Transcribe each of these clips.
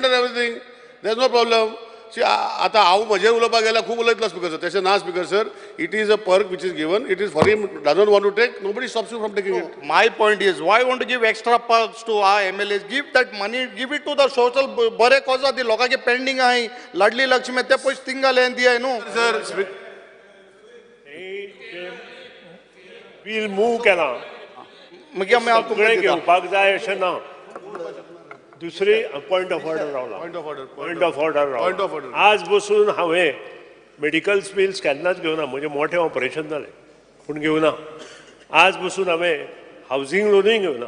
surrender everything. There is no problem. See, आतां हांव म्हजेर उलोवपाक गेल्यार खूब उलयतलो स्पीकर सर. तशें ना speaker sir. It is a perk which is given. It is for him doesn't want to take. Nobody stops you from taking it. My point is, why want to give extra perks to our MLAs? Give that money, give it to the social बरे कॉजा दी लोकांचे pending आहाय. लाडली लक्ष्मी ते पयशे थिंगा घाले दियाय न्हू. Sir, bill move केलां मागीर आमी हांव तुमकां सगळें घेवपाक जाय अशें ना. दुसरी पॉयंट ऑफ ऑर्डर रावला. Point of order. Point of order Point of रावला. order. आज बसून हांवें मेडिकल बिल्स केन्नाच घेवना. म्हजें मोठें ऑपरेशन जालें पूण घेवना. आज बसून हांवें हावजींग लोनूय घेवना.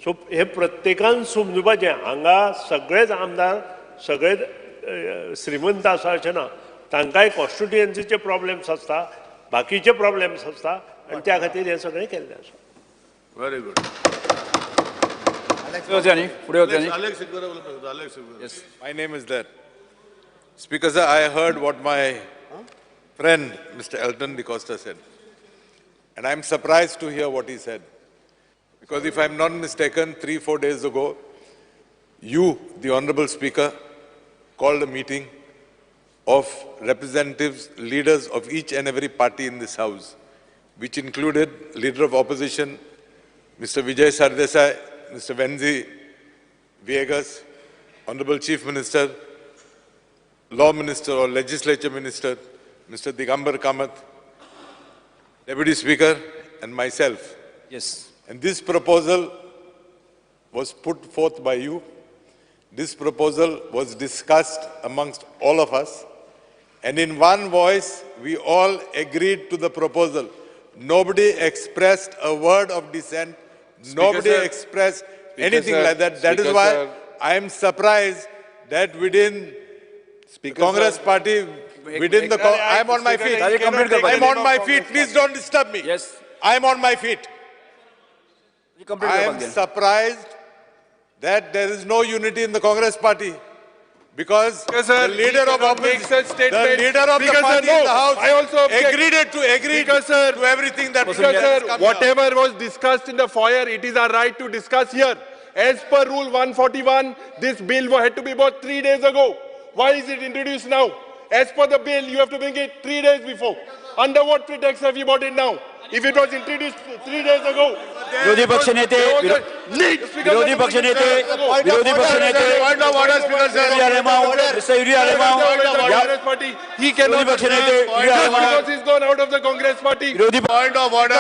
सो हे प्रत्येकान समजुपाचें. हांगा सगळेच आमदार सगळेच श्रीमंत आसा अशें ना. तांकांय कॉन्स्टिट्युएन्सीचे प्रॉब्लेम्स आसता, बाकीचे प्रॉब्लेम्स आसता आनी त्या खातीर हें सगळें केल्लें आसा. Very good. Alex Sequeira. Yes, my name is there. Speaker sir, I heard what my friend Mr. Elton D'Costa said. And I am surprised to hear what he said. Because if I am not mistaken, 3-4 days ago, you, the Honorable Speaker, called a meeting of representatives, leaders of each and every party in this house, which included Leader of Opposition, Mr. Vijay Sardesai, Mr. Venzi Viegas, Honorable Chief Minister, Law Minister or Legislature Minister, Mr. Digambar Kamath, Deputy Speaker, and myself. Yes. And this proposal was put forth by you. This proposal was discussed amongst all of us. And in one voice, we all agreed to the proposal. Nobody expressed a word of dissent. Speaker Nobody sir, expressed Speaker anything sir, like that. That is Speaker why sir, I am surprised that within Speaker the Congress sir, party, within the... I am on my feet. I am on my feet. Please don't disturb me. Yes. I am on my feet. I am surprised that there is no unity in the Congress party. Because sir, the leader of opposition, the leader of the Speaker party sir, no, in the house, I also agreed sir, to everything that Speaker sir, whatever was discussed in the foyer, it is our right to discuss here. As per Rule 141, this bill had to be brought 3 days ago. Why is it introduced now? As per the bill, you have to bring it 3 days before. Under what pretext have you brought it now? If it was introduced 3 days ago, विरोधी पक्ष नेते He cannot. Because he's gone out of the Congress party. Point of order.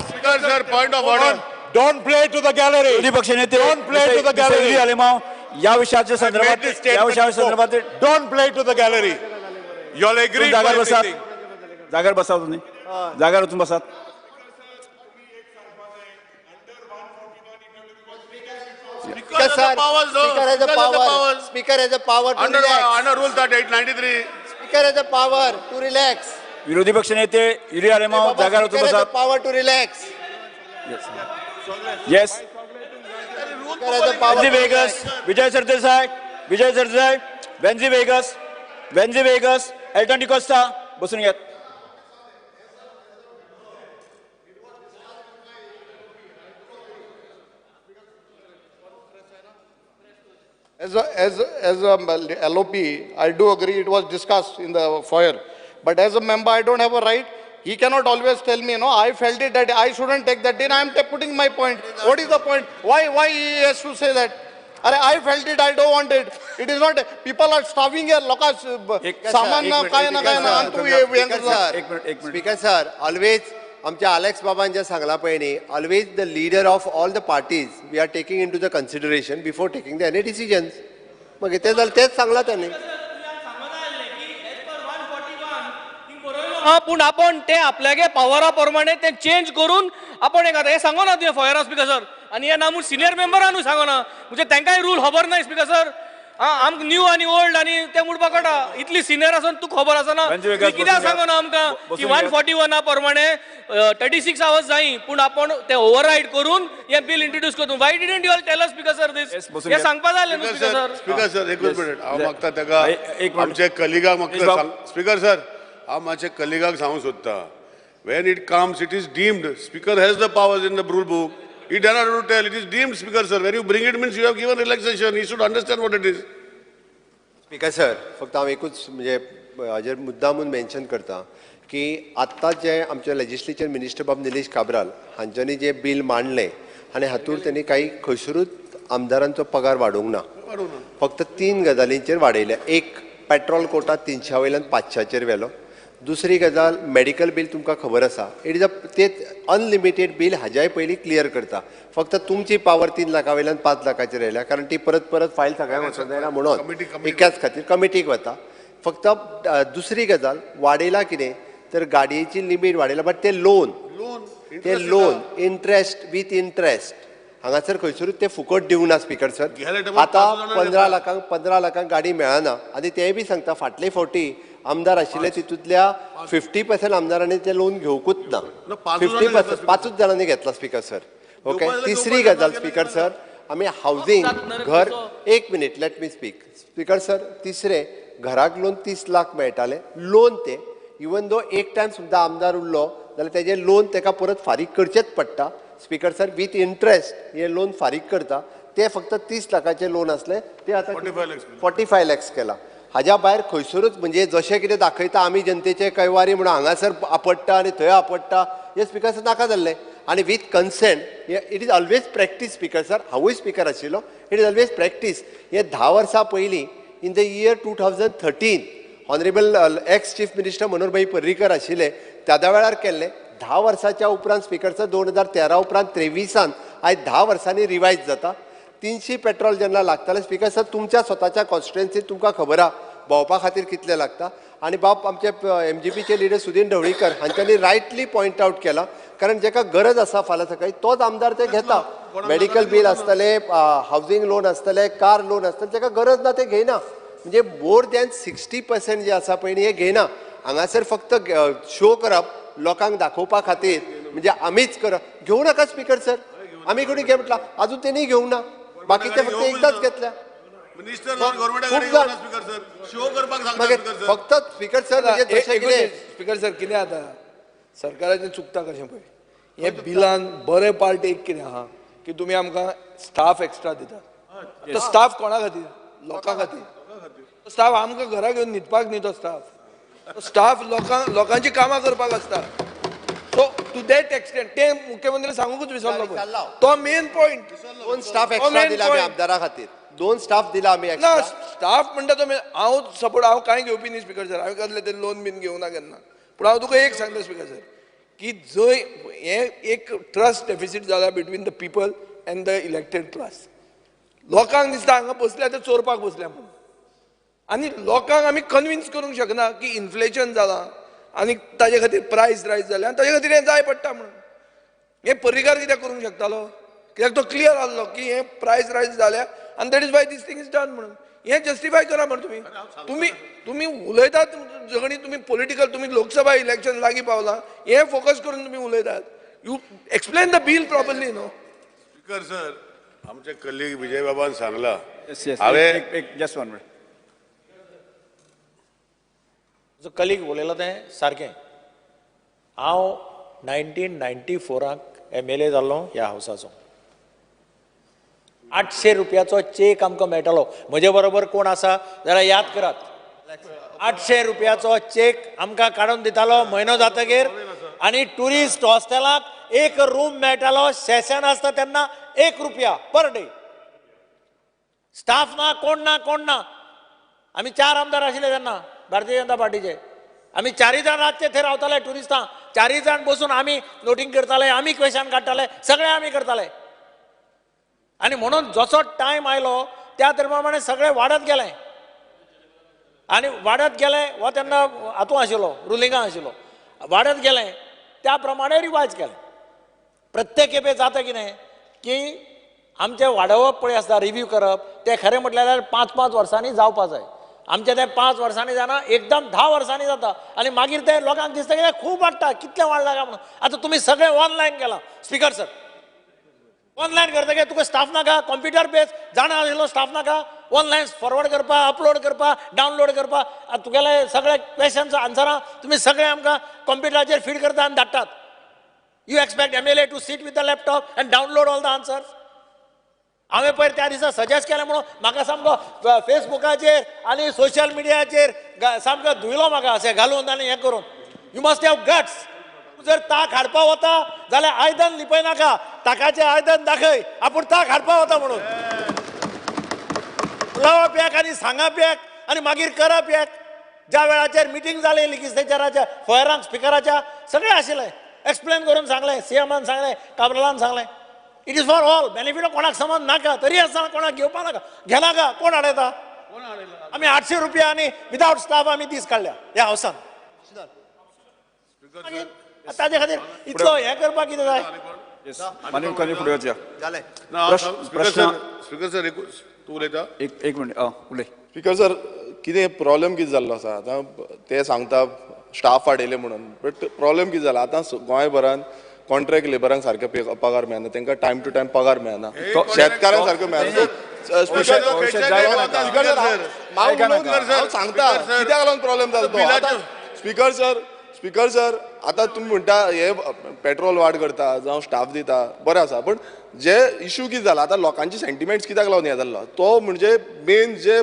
Speaker sir, point of order. Don't play to the gallery. विरोधी पक्ष नेते Don't play to the gallery. या विषयाच्या संदर्भात Don't play to the gallery. You all agree to everything. जागर बसा तुम्ही. जागर उठून बसा. Speaker sir, Speaker has a power. Speaker has a power to relax. Under Rule 3893. Speaker has a power to relax. विरोधी पक्ष नेते युरी आलेमाव जागर उठून बसा. Power to relax. Yes. Venzy Vegas, Vijay Sardesai, Vijay Sardesai, Venzy Vegas, Venzy Vegas, Elton D'Costa बसून घ्यात. As a LOP, I do agree it was discussed in the foyer. But as a member, I don't have a right. He cannot always tell me, no, I felt it that I shouldn't take that in. I am putting my point. What is the point? Why he has to say that? I felt it, I don't want it. It is not, people are starving here. Lokas, saman na, kaya na, kaya na. Speaker sir, always, आमच्या Alex बाबान जे सांगला पळय न्ही, always the leader of all the parties we are taking into the consideration before taking the any decisions. मागीर ते जालें तेच सांगलां तांणी. पूण आपण ते आपल्यागे पावरा प्रमाणे ते चेंज करून आपण एक आतां हें सांगना तुवें फॉयरा स्पीकर सर. आनी हे ना म्हूण सिनियर मेंबरानूय सांगना, म्हणजे तांकांय रूल खबर ना स्पीकर सर. आमकां न्यू आनी ओल्ड आनी ते म्हणपाक कळटा. इतली सिनियर आसून तुका खबर आसना, कित्याक सांगना आमकां की 141 प्रमाणे 36 आवर्स जाय, पूण आपण ते ओवररायड करून हें बील इंट्रोड्यूस करता. Why didn't you all tell us speaker sir this? हें सांगपा जाय न्हू स्पीकर सर. स्पीकर सर एकूच मिनट, हांव मागता ताका आमचे कलिगाक मागता. स्पीकर सर, हांव मातशें कलिगाक सांगूंक सोदता. When it comes, it is deemed. Speaker has the powers in the rule book. He does not have to tell. It is deemed, Speaker sir. When you bring it means you have given relaxation. He should understand what it is. Speaker sir, फक्त हांव एकूच म्हणजे हाजेर मुद्दामून mention करता की आत्तां जे आमचे लेजिस्लेचर मिनिस्टर बाब निलेश काब्राल हांच्यांनी जे बील मांडलें आनी हातूंत तेणी काही खंयसरूच आमदारांचो पगार वाडोवंक ना, फक्त 3 गजालींचेर वाडयल्या. एक, पेट्रोल कोटा 300 वयल्यान 500चेर व्हेलो. दुसरी गजाल, मेडिकल बील तुमकां खबर आसा, it is a ते अनलिमिटेड बील हाज्याय पयलीं क्लियर करता. फक्त तुमची पावर 3 लाखां वयल्यान 5 लाखाचेर येयल्या, कारण ती परत परत फायल सगळ्यांक वचूंक जायना म्हणून एकाच खातीर कमिटीक वता. फक्त दुसरी गजाल वाडयला कितें तर गाडयेची लिमीट वाडयला, बट ते लोन, ते लोन इंट्रस्ट वीथ इंट्रस्ट हांगासर खंयसरूच ते फुकट दिवंक ना स्पीकर सर. आतां 15 लाखांक गाडी मेळना. आनी तेय बी सांगता फाटले फावटी आमदार आशिल्ले तितूंतल्या 50% आमदारांनी ते लोन घेवंकूच ना, 50% 5 जाणांनी घेतला स्पीकर सर. ओके, तिसरी गजाल स्पीकर सर, आमी हावजींग घर, एक minute let me speak speaker sir. तिसरें, घराक लोन 30 लाख मेळटाले लोन, ते इवन दो एक टायम सुद्दां आमदार उरलो जाल्यार तेजें लोन तेका परत फारीक करचेंच पडटा स्पीकर सर, वीथ इंट्रस्ट हे लोन फारीक करता. ते फक्त 30 लाखाचें लोन आसलें ते आतां 45 लॅक्स केलां. हाज्या भायर खंयसरूच म्हणजे जशें कितें दाखयता आमी जनतेचे कैवारी म्हणून हांगासर आपडटा आनी थंय आपडटा, हें स्पीकर सर नाका जाल्लें. आनी with consent, it is always practice speaker sir, हांवूय स्पीकर आशिल्लो, it is always practice. हे 10 वर्सां पयलीं in the year 2013 honourable ex chief minister Manohar bhai Parrikar आशिल्ले त्या वेळार केल्लें. 10 वर्साच्या उपरांत स्पीकर सर 2013 उपरांत 23 आयज 10 वर्सांनी रिवायज जाता. 300 पेट्रोल जेन्ना लागतालें स्पीकर सर, तुमच्या स्वताच्या कॉन्स्टिट्युएन्सीत तुमकां खबर आहा भोंवपा खातीर कितलें लागता. आनी बाब आमचे एमजीपीचे लिडर सुदीन ढवळीकर हांच्यांनी रायटली पॉयंट आवट केला, कारण जेका गरज आसा फाल्यां सकाळी तोच आमदार ते घेता. मेडिकल बील आसतलें, हावजींग लोन आसतलें, कार लोन आसतलें, जेका गरज ना ते घेयना. म्हणजे मोर दॅन 60% जे आसा पळय हे घेयना. हांगासर फक्त शो करप लोकांक दाखोवपा खातीर, म्हणजे आमीच करप. घेवं नाका स्पीकर सर, आमी कोणी घे म्हटलां अजून तेणी घेवंक ना, बाकीचे फक्त एकदाच घेतल्या. फक्त स्पीकर सर स्पीकर सर कितें जाता, सरकाराचें चुकता कशें पळय, हे बिलान बरें पार्ट एक कितें आहा की तुमी आमकां स्टाफ एक्स्ट्रा दितात. तो स्टाफ कोणा खातीर? लोकां खातीर. स्टाफ आमकां घरा घेवन न्हिदपाक न्ही, तो स्टाफ, स्टाफ लोकांक लोकांची कामां करपाक आसता. सो टू that extent ते मुख्यमंत्री सांगूकच विसरलो तो मेन पॉयंट. 2 स्टाफ एक्स्ट्रा दिला आमी आमदारा खातीर, 2 स्टाफ दिला आमी ना. स्टाफ म्हणटा तो हांव सपोर्ट, हांव कांय घेवपी न्ही स्पीकर सर, हांवें कसलें ते लोन बीन घेवंक ना केन्ना. पूण हांव तुका एक सांगता स्पीकर सर की जंय हें एक ट्रस्ट डेफिसीट जाला between the people and the elected class. लोकांक दिसता हांगा बसल्या ते चोरपाक बसल्या म्हणून, आनी लोकांक आमी कन्विन्स करूंक शकना की इन्फ्लेशन जालां आनी ताजे खातीर प्रायस रायज जाल्या आनी ताजे खातीर हें जाय पडटा म्हणून. हें पर्रीकार कित्याक करूंक शकतालो? कित्याक तो क्लियर आहलो की हें प्रायस रायज जाल्या आनी that is why this thing is done म्हणून. हें जस्टिफाय करा म्हणून तुमी तुमी तुमी उलयतात झगडीं, तुमी पॉलिटिकल, तुमी लोकसभा इलेक्शन लागीं पावलां हें फोकस करून तुमी उलयतात. You explain the bill properly no. Speaker sir, आमचे कलीग विजय बाबान सांगला. हांवें जस्ट वन मिनिट, जो कलीग उलयला तें सारकें. हांव 1994 MLA जाल्लो ह्या हावसाचो. 800 रुपयाचो चेक आमकां मेळटालो. म्हजे बरोबर कोण आसा जाल्यार याद करात, 800 रुपयाचो चेक आमकां काडून दितालो म्हयनो जातकीर. आनी ट्युरिस्ट हॉस्टेलाक एक रूम मेळटालो, सेशन आसता तेन्ना 1 रुपया पर डे. स्टाफ ना, कोण ना, कोण ना. आमी 4 आमदार आशिल्ले तेन्ना भारतीय जनता पार्टीचे. आमी 4 जाण रातचे थंय रावताले ट्युरिस्टां, 4 जाण बसून आमी नोटींग करताले, आमी क्वेशन काडटाले, सगळें आमी करताले. आनी म्हणून जसो टायम आयलो त्या प्रमाणे सगळें वाडत गेलें आनी वाडत गेलें. हो तेन्ना हातूंत आशिल्लो, रुलिंगा आशिल्लो, वाडत गेलें त्या प्रमाणे रिवायज केलें. प्रत्येक खेपे जाता कितें की आमचें वाडोवप पळय आसता, रिव्यू करप, तें खरें म्हटल्यार 5-5 वर्सांनी जावपा जाय. आमचें तें 5 वर्सांनी जायना, एकदम 10 वर्सांनी जाता. आनी मागीर तें लोकांक दिसता कितें खूब वाडटा, कितलें वाडलां काय म्हणून. आतां तुमी सगळें ऑनलायन केलां स्पीकर सर. ऑनलायन करतकीर तुका स्टाफ नाका, कॉम्प्युटर बेस जाणा आशिल्लो स्टाफ नाका, ऑनलायन फॉरवर्ड करपा, अपलोड करपा, डावनलोड करपा. आतां तुगेले सगळे क्वेशन्स आन्सरां तुमी सगळे आमकां कॉम्प्युटराचेर फीड करता आनी धाडटात. You expect MLA to sit with the laptop and download all the answers? हांवें पयर त्या दिसा सजेस्ट केलें म्हणून म्हाका सामको फेसबुकाचेर आनी सोशल मिडियाचेर सामको धुयलो म्हाका अशें घालून आनी हें करून. You must have guts. जर ताक हाडपा वता जाल्यार आयदन लिपयनाका, ताकाचें आयदन दाखय आपूण ताक हाडपा वता म्हणून. उलोवप एक आनी सांगप एक आनी मागीर करप एक. ज्या वेळाचेर मिटींग जाली लेजिस्लेचराच्या फॉयरांक स्पिकराच्या सगळें आशिल्लें, एक्सप्लेन करून सांगलें, सीएमान सांगलें, काब्रालान सांगलें. It is for all benefit. कोणाक समज नाका तरी आसतना कोणाक घेवपा नाका, घेनाका. कोण हाडयता? आमी 800 रुपया आनी विदावट स्टाफ आमी दीस काडल्या ह्या हावसान. ताजे खातीर इतलो हें करपाक कितें जाय? स्पीकर सर तूं उलयता एक मिनट उलय. स्पीकर सर, कितें प्रॉब्लेम कितें जाल्लो आसा आतां ते सांगता स्टाफ वाडयले म्हणून, बट प्रॉब्लेम कितें जाला आतां गोंयभरान कॉन्ट्रॅक्ट लेबरांक सारके पगार मेळना, तांकां टायम टू टायम पगार मेळना, शेतकारांक सारको मेळना. सांगता कित्याक लागून प्रॉब्लेम जाता तो. स्पीकर सर, स्पीकर सर, आतां तुमी म्हणटा हे पेट्रोल वाड करता जावं स्टाफ दिता, बरें आसा, पण जे इशू कितें जाला आतां लोकांचे सेंटिमेंट्स कित्याक लागून हें जाल्लो तो म्हणजे मेन जे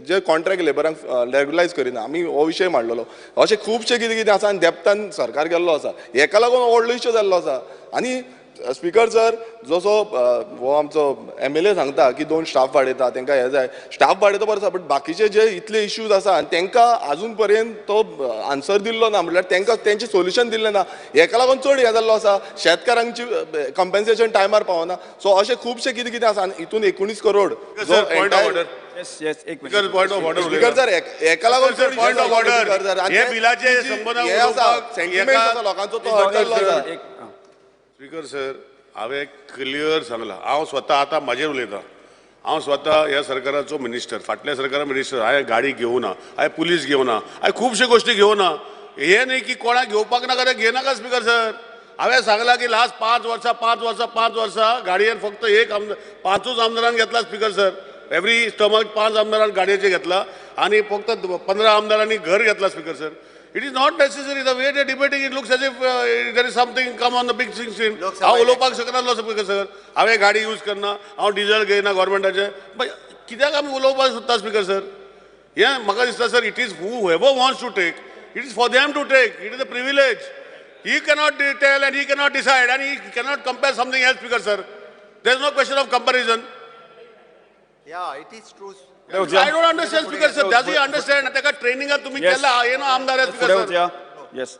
जे कॉन्ट्रॅक्ट लेबरांक रेगुलायज करिना, आमी हो विशय मांडलेलो. अशें खुबशें कितें कितें आसा आनी डेप्तान सरकार गेल्लो आसा, हेका लागून व्हडलो इश्यू जाल्लो आसा. आनी स्पीकर सर, जसो हो आमचो MLA सांगता की 2 स्टाफ वाडयता, तांकां हें जाय, स्टाफ वाडयता बरें आसा, बट बाकीचे जे इतले इश्यूज आसा आनी तांकां आजून पर्यंत तो आन्सर दिल्लो ना, म्हणल्यार तांकां तेंचें सोल्युशन दिल्लें ना, हेका लागून चड हें जाल्लो आसा. शेतकारांची कंपेन्सेशन टायमार पावना. सो अशें खुबशें कितें कितें आसा आनी हितून 19 करोड स्पीकर सर हेका लागून पॉयंट ऑफ ऑर्डर सेंटिमेंट आसा लोकांचो, तो हर्ट जाल्लो आसा. स्पीकर सर, हांवें क्लियर सांगलां, हांव स्वता आतां म्हाजेर उलयतां. हांव स्वता ह्या सरकाराचो मिनिस्टर, फाटल्या सरकारा मिनिस्टर. हांवें गाडी घेवना, हांवें पुलीस घेवना, हांवें खुबश्यो गोश्टी घेवना. हें न्ही की कोणाक घेवपाक नाका तें घेयनाका स्पीकर सर. हांवें सांगलां की लास्ट 5 वर्सां 5 वर्सां 5 वर्सां गाडयेन फक्त एक आमदार, 5ूच आमदारान घेतला स्पीकर सर. एवरी स्टमक 5 आमदारान गाडयेचें घेतला आनी फक्त 15 आमदारांनी घर घेतला speaker sir. It is not necessary. The way they are debating, it looks as if there is something come on the big screen. हांव उलोवपाक शकनासलो स्पीकर सर. हांवें गाडी यूज करना, हांव डिजल घेयना गव्हर्मेंटाचें, कित्याक आमी उलोवपाक सोदता स्पीकर सर? हें म्हाका दिसता sir, it is whoever wants to take, it is for them to take, it is a privilege. He cannot tell and he cannot decide and he cannot compare something else, Speaker sir. There is no question of comparison. Yeah, it is true. I don't understand, Speaker sir. Does he understand? ताका ट्रेनिंगात तुम्ही केला हे ना आमदार speaker sir. येस,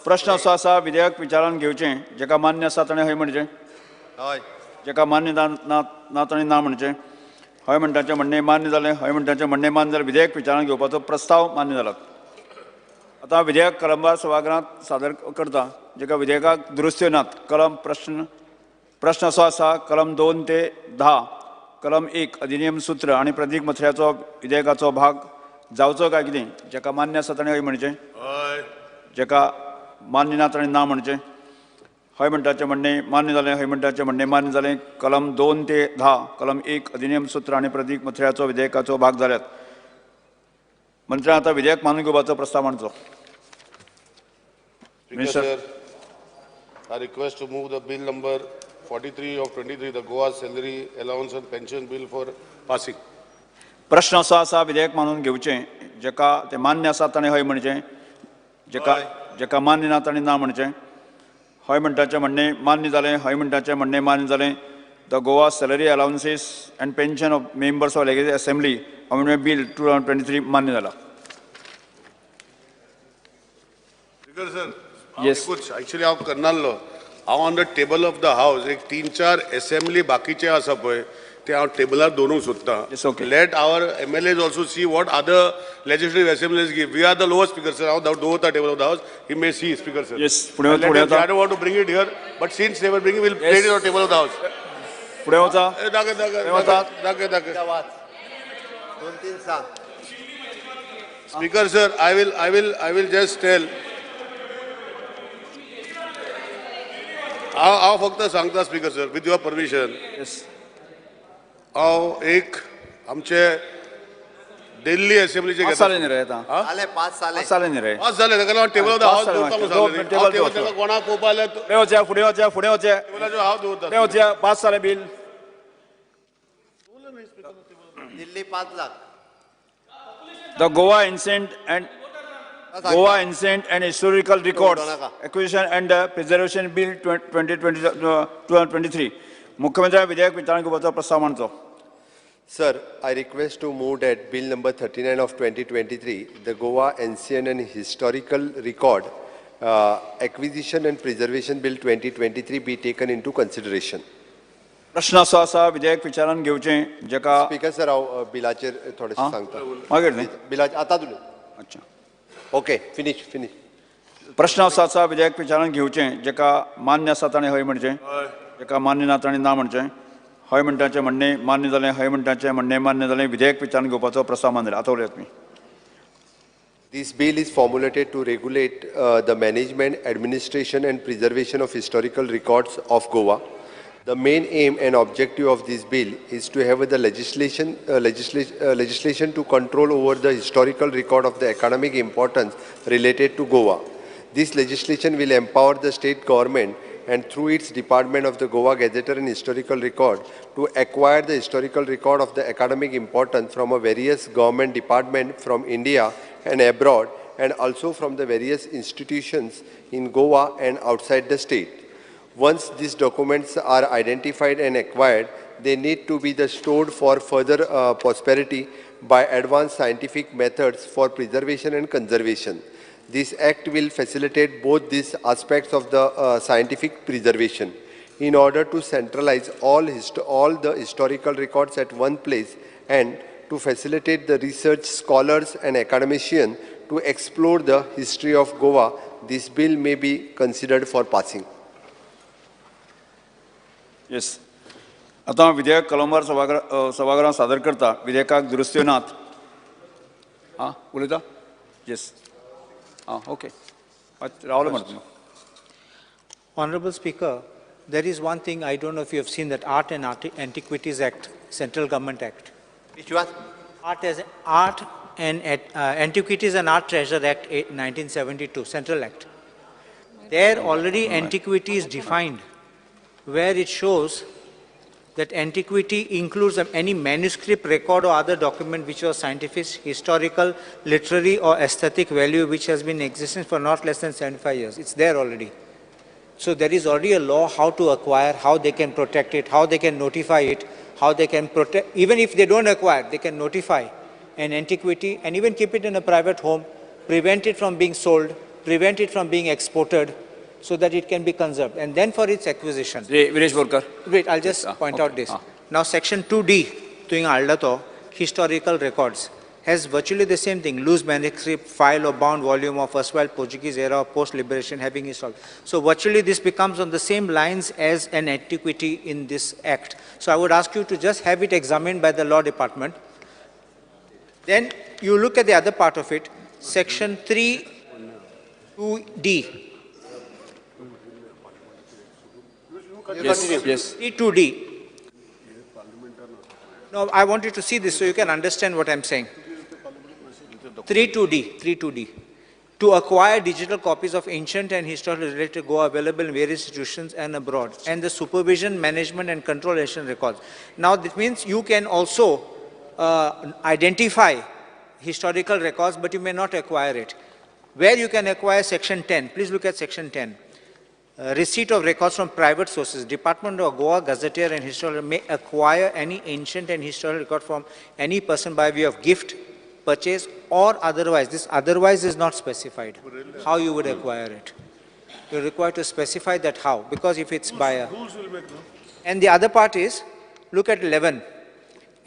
प्रश्न असो आसा, विधेयक विचारान घेवचें, जेका मान्य आसा ताणें हय म्हणचें, हय, जेका मान्य ना ताणें ना म्हणचें. हय म्हणटाचें म्हणणें मान्य जालें, हय म्हणटाचें म्हणणें मान्य जालें, विधेयक विचारान घेवपाचो प्रस्ताव मान्य जाला. आतां विधेयक कलमवार सभागृहांत सादर करता, जेका विधेयकाक दुरुस्त्यो नात. कलम प्रश्न असो आसा, कलम 2 ते 10, कलम 1 अधिनियम सूत्र आनी प्रदीक मथळ्याचो विधेयकाचो भाग जावचो काय कितें, जेका मान्य आसा ताणें हय म्हणचें, जेका मान्य ना ताणें ना म्हणचें. हय म्हणटाचें म्हणणें मान्य जालें, हय म्हणटाचें म्हणणें मान्य जालें. कलम 2 ते 10, कलम 1 अधिनियम सूत्र आनी प्रदीक मथळ्याचो विधेयकाचो भाग जाल्यात. मंत्र्यान आतां विधेयक मानून घेवपाचो प्रस्ताव मांडचो. Speaker sir, I request to move the bill number 43 of 23, the Goa Salary Allowance and Pension Bill for passing. प्रश्न असो आसा, विधेयक मानून घेवचें, जेका तें मान्य आसा ताणें हय म्हणचें, जेका मान्य ना ताणें ना म्हणचें. हय म्हणटाचें म्हणणें मान्य जालें, हय म्हणटाचें म्हणणें मान्य जालें. The Goa Salary Allowances and Pension of Members of Legislative Assembly Amendment Bill 2023 मान्य जाला. Speaker sir, yes, actually हांव करनासलो. हांव on the table of the house एक 3-4 असेंब्ली बाकीचे आसा पळय ते हांव टेबलार दवरूंक सोदतां. Let our MLAs also see what other legislative assemblies give. We are the lowest, speaker sir. हांव दवरता table of the house, he may see, speaker sir. Yes, फुडें I don't want to bring it here, but since they were bringing, will place it on table of the house. फुडें वचा, दाखय दाखय दाखय दाखय. 2-3 सांग. Speaker sir, I will just tell. हांव फक्त सांगता speaker sir, with your permission. Yes. हांव एक आमचे दिल्ली असेंब्लीचे पास जाले न्ही रे आतां. पास जाले न्ही रे. पास जाले ताका लागून टेबलार हांव दवरता. कोणाक पळोवपा जाल्यार फुडें वचया फुडें वचया फुडें वचया टेबलाचेर हांव दवरता. फुडें वचया. पास जालें bill. Delhi 5 lakh. The Goa Ancient and Historical Records Acquisition and Preservation Bill 2023. मुख्यमंत्री विधेयक विचारांत घेवपाचो प्रस्ताव मांडचो. Sir, I request to move that Bill number 39 of 2023, the Goa Ancient and Historical Record Acquisition and Preservation Bill 2023 be taken into consideration. प्रश्न असो आसा विधेयक विचारांत घेवचें जेका स्पीकर सर हांव बिलाचेर थोडेशें सांगता. मागीर न्ही बिलाचेर आतां उलय. अच्छा ओके फिनीश फिनीश. प्रश्न असो आसा विधेयक विचारांत घेवचें जेका मान्य आसा ताणें हय म्हणचें, जेका मान्य ना ताणें ना म्हणचें. हय म्हणटाचें म्हणणें मान्य जालें, हय म्हणटाचें म्हणणें मान्य जालें. विधेयक विचारांत घेवपाचो प्रस्ताव मान्य जालो. आतां उलयात तुमी. This bill is formulated to regulate the management, administration and preservation of historical records of Goa. The main aim and objective of this bill is to have the legislation to control over the historical record of the academic importance related to Goa. This legislation will empower the state government and through its department of the Goa Gazetteer and Historical Record to acquire the historical record of the academic importance from a various government department from India and abroad, and also from the various institutions in Goa and outside the state. Once these documents are identified and acquired, they need to be stored for further prosperity by advanced scientific methods for preservation and conservation. This act will facilitate both these aspects of the scientific preservation. In order to centralize all the historical records at one place and to facilitate the research scholars and academicians to explore the history of Goa, this bill may be considered for passing. Yes. आतां विधेयक कलमवार सभागृहांत सादर करता. विधेयकाक दुरुस्त्यो नात. आं उलयता. येस. आं okay. रावलो म्हणटा. Honorable Speaker, there is one thing I don't know if you have seen, that Art and Antiquities Act, Central Government Act. Which one? Art and Antiquities and Art Treasure Act 1972, Central Act. There already antiquity is defined, where it shows that antiquity includes any manuscript, record or other document which was scientific, historical, literary or aesthetic value which has been in existence for not less than 75 years. It's there already. So there is already a law how to acquire, how they can protect it, how they can notify it, how they can protect, even if they don't acquire, they can notify an antiquity and even keep it in a private home, prevent it from being sold, prevent it from being exported, so that it can be conserved. And then for its acquisition. Viresh Borkar. Wait, I'll just point out this. Now section 2D, doing Aldato, historical records, has virtually the same thing, loose manuscript, file or bound volume of erstwhile Portuguese era or post-liberation having historical. So virtually this becomes on the same lines as an antiquity in this act. So I would ask you to just have it examined by the law department. Then you look at the other part of it, section 3, 2D. Yes, yes. 3.2D. No, I want you to see this so you can understand what I'm saying. 3.2D, 3.2D. To acquire digital copies of ancient and historical related Goa available in various institutions and abroad, and the supervision, management and control ancient records. Now that means you can also identify historical records, but you may not acquire it. Where you can acquire section 10, please look at section 10. Receipt of records from private sources. Department of Goa Gazetteer and Historical may acquire any ancient and historical record from any person by way of gift, purchase or otherwise. This otherwise is not specified, how you would acquire it. You're required to specify that how, because if it's by a... And the other part is, look at 11.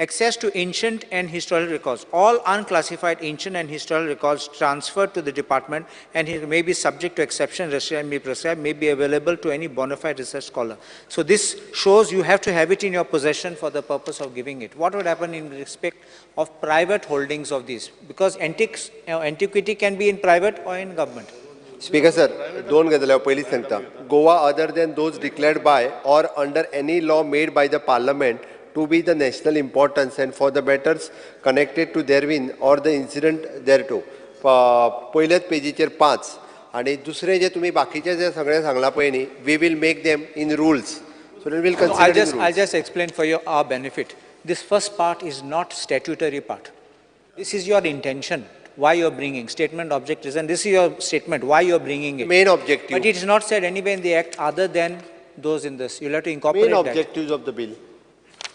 Access to ancient and historical records. All unclassified ancient and historical records transferred to the department and it may be subject to exception, restriction may be prescribed, may be available to any bona fide research scholar. So this shows you have to have it in your possession for the purpose of giving it. What would happen in respect of private holdings of these? Because antiques, antiquity can be in private or in government. Speaker sir, दोन गजाली हांव पयलींच सांगता. Goa other than those declared by or under any law made by the parliament to be the national importance and for the matters connected to therewith or the incident thereto. पयल्याच पेजीचेर 5 आनी दुसरें जे तुमी बाकीचे जे सगळें सांगलां पळय न्ही, we will make them in rules, so we'll consider. I just explain for your our benefit. This first part is not statutory part. This is your intention, why you are bringing statement, objectives, and this is your statement, why you are bringing it. Main objective. But it is not said anywhere in the act other than those in this. You'll have to incorporate main that. Objectives of the bill.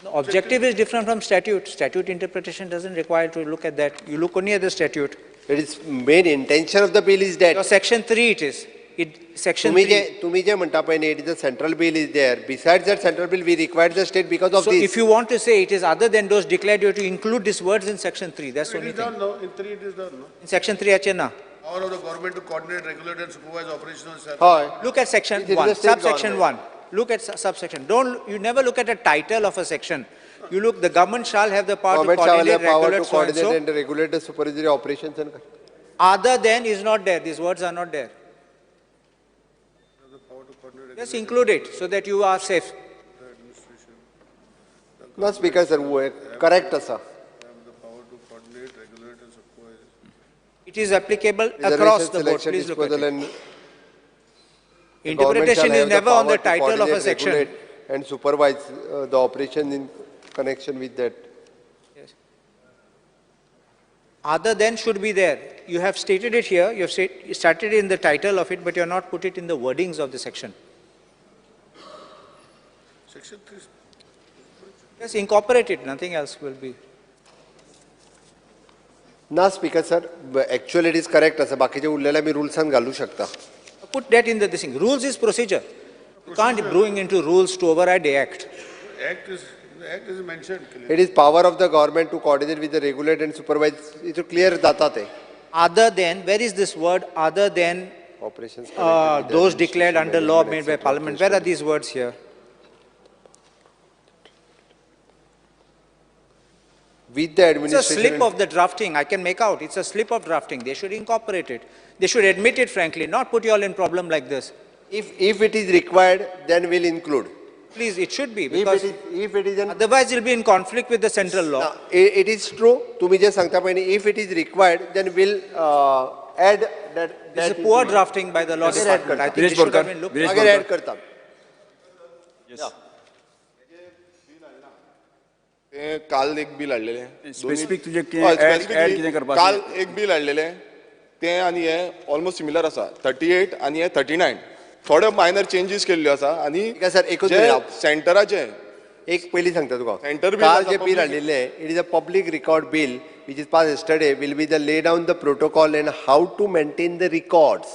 No, objective is different from statute. Statute interpretation doesn't require to look at that. You look only at the statute. It is main intention of the bill is that. Your section 3 it is. It, section 3. तुमी जे म्हणटा पळय न्ही, it is a central bill is there. Besides that central bill, we require the state because of so this. So if you want to say it is other than those declared, you have to include these words in section 3. That's the only it is thing. Done, no? In 3 it is done, no? In section 3, ache na. Power of the government to coordinate, regulate and supervise operational services. Look at section 1, subsection 1. Look at subsection. Don't, you never look at a title of a section. You look, the government shall have the power to coordinate, regulate, so and so. And regulate the supervisory operations. And other than is not there. These words are not there. Just include it so that you are safe. No, Speaker sir, correct, sir. It is applicable across the board. Please look at it. Interpretation is never on the title of a section. And supervise the operation in connection with that. Yes. Other than should be there. You have stated it here. You have started in the title of it, but you have not put it in the wordings of the section. Section 3. Just incorporate it. Nothing else will be. Na, Speaker sir, actually it is correct. Asa bakiche urlele ami rulesan ghalu shakta. Put that in the this thing. Rules is procedure. You can't bring into rules to override the act. The act is mentioned clearly. It is power of the government to coordinate with the regulate and supervise. It's clear data te. Other than, where is this word other than operations those declared under law made by Parliament? Where are these words here? With the administration. It's a slip of the drafting. I can make out. It's a slip of drafting. They should incorporate it. They should admit it frankly, not put you all in problem like this. If it is required, then we'll include. Please, it should be. Because if it is an, otherwise, it will be in conflict with the central law. Now, it is true. If it is required, then we'll add that. It's a poor drafting by the law department. I think it should have been looked at. Add karta. Yes. Yeah. काल एक bill हाडलेलें specific तुजें कितें करपाक काल एक bill हाडलेलें तें आनी हें ऑलमोस्ट सिमिलर आसा 38 आनी हें 39 थोडे मायनर चेंजीस केल्ल्यो आसा आनी सर एकूच सेंटराचें एक पयलीं सांगता तुका सेंटर काल जें बिल हाडिल्लें it is a public record bill which is pass yesterday will be the lay down the protocol and how to maintain the records.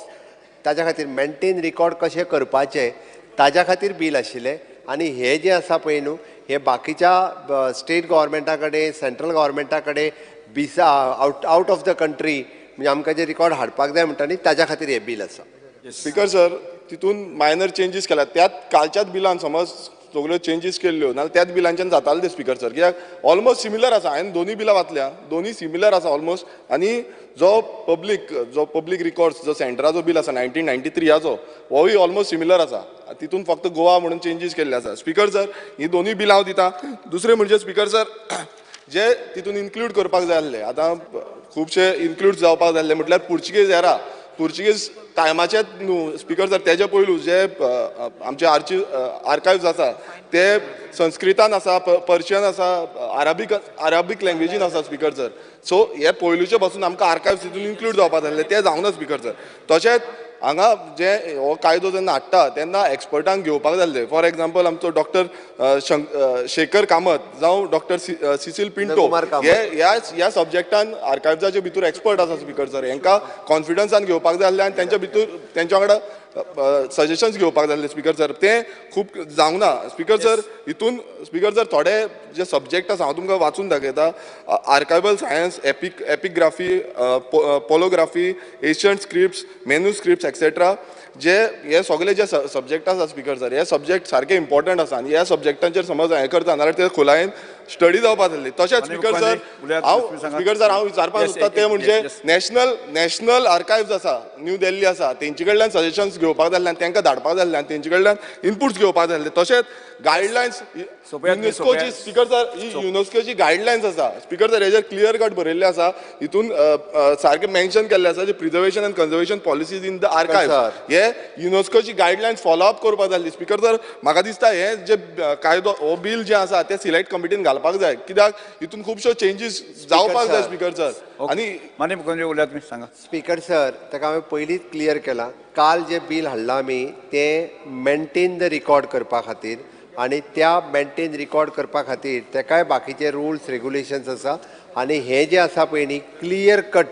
ताज्या खातीर मेंटेन रिकॉर्ड कशें करपाचें ताज्या खातीर बील आशिल्लें आनी हे जे आसा पळय न्हू हे बाकीच्या स्टेट गव्हर्मेंटा कडेन सेंट्रल गव्हर्मेंटा कडेन बिसा आउट ऑफ the country म्हणजे आमकां जे रिकॉर्ड हाडपाक जाय म्हणटा न्ही ताज्या खातीर हे बील आसा. स्पीकर सर तितून मायनर चेंजीस केल्या त्याच कालच्याच बिलान समज सगळ्यो चेंजीस केल्ल्यो नाल्यार त्याच बिलांच्यान जाताले ते स्पीकर सर कित्याक ऑलमोस्ट सिमिलर आसा. हांवें दोनूय बिलां वाचल्या दोनूय सिमिलर आसा ऑलमोस्ट. आनी जो पब्लीक रिकॉर्ड्स जो सेंटराचो बील आसा 1993 होय ऑलमोस्ट सिमिलर आसा. तितून फक्त गोवा म्हणून चेंजीस केल्ले आसा. स्पीकर सर ही दोनूय बिलां हांव दिता. दुसरें म्हणजे स्पीकर सर जे तितून इन्क्लूड करपाक जाय आसले आतां खुबशे इन्क्लूड जावपाक जाय आसले म्हटल्यार पुर्चुगेज एरा पुर्चुगेज टायमाचेच न्हू स्पीकर सर तेजे पयलू जे आमचे आर्कायव्स आसा ते संस्कृतान आसा पर्शियन आसा अराबीक लँग्वेजीन आसा स्पीकर सर. सो हे पयलूचे पासून आमकां आर्कायव्स तितून इन्क्लूड जावपाक जाय आसले ते जावना स्पीकर सर. तशेंच हांगा जे हो कायदो जेन्ना हाडटा तेन्ना एक्सपर्टांक घेवपाक जाय आसले. फॉर एग्जाम्पल आमचो डॉक्टर शेखर कामत जावं डॉक्टर सिसील पिंटो हे ह्या सब्जेक्टान आर्कायव्साचे भितर एक्सपर्ट आसा स्पीकर सर. हेंकां कॉन्फिडन्सान घेवपाक जाय आसलें आनी तेंच्या भितर तेंच्या वांगडा सजेशन्स घेवपाक जाय आसले स्पीकर सर. तें खूब जावंक ना स्पीकर सर. हितून स्पीकर सर थोडे जे सब्जेक्ट आसा हांव तुमकां वाचून दाखयता. Archival science, epigraphy, palaeography, ancient scripts, manuscripts etcetera जे हे सगळे जे सब्जेक्ट आसा स्पीकर सर हे सब्जेक्ट सारके इम्पॉर्टंट आसा आनी ह्या सब्जेक्टांचेर समज हें करता नाल्यार ते खोलायेन स्टडी जावपा जाल्ली. तशेंच स्पीकर सर हांव स्पीकर सर हांव विचारपाक सोदता तें म्हणजे नॅशनल आर्कायव्स आसा न्यू दिल्ली आसा तेंचे कडल्यान सजेशन्स घेवपाक जाल्ले आनी तांकां धाडपाक जाल्ले आनी तेंचे कडल्यान इनपुट्स घेवपाक जाल्ले. तशेंच गायडलायन्स युनेस्कोची स्पीकर सर ही युनेस्कोची गायडलायन्स आसा स्पीकर सर हेजेर क्लियर कट बरयल्लें आसा हितून सारकें मेन्शन केल्लें आसा जे preservation and conservation policies in the archive हे युनेस्कोची गायडलायन्स फॉलो अप करपाक जाल्ली. स्पीकर सर म्हाका दिसता हे जे कायदो हो बील जें आसा तें सिलेक्ट कमिटीन घालपाक जाय कित्याक हितून खुबश्यो चेंजीस जावपाक जाय स्पीकर सर. आनी माननीय मुख्यमंत्री उलयात तुमी सांगा. स्पीकर सर ताका हांवें पयलींच क्लियर केलां काल जें बील हाडलां आमी तें मेंटेन the record करपा खातीर आनी त्या मेंटेन रिकॉर्ड करपा खातीर तेकाय बाकीचे रुल्स रेगुलेशन्स आसा आनी हें जें आसा पळय न्ही क्लियर कट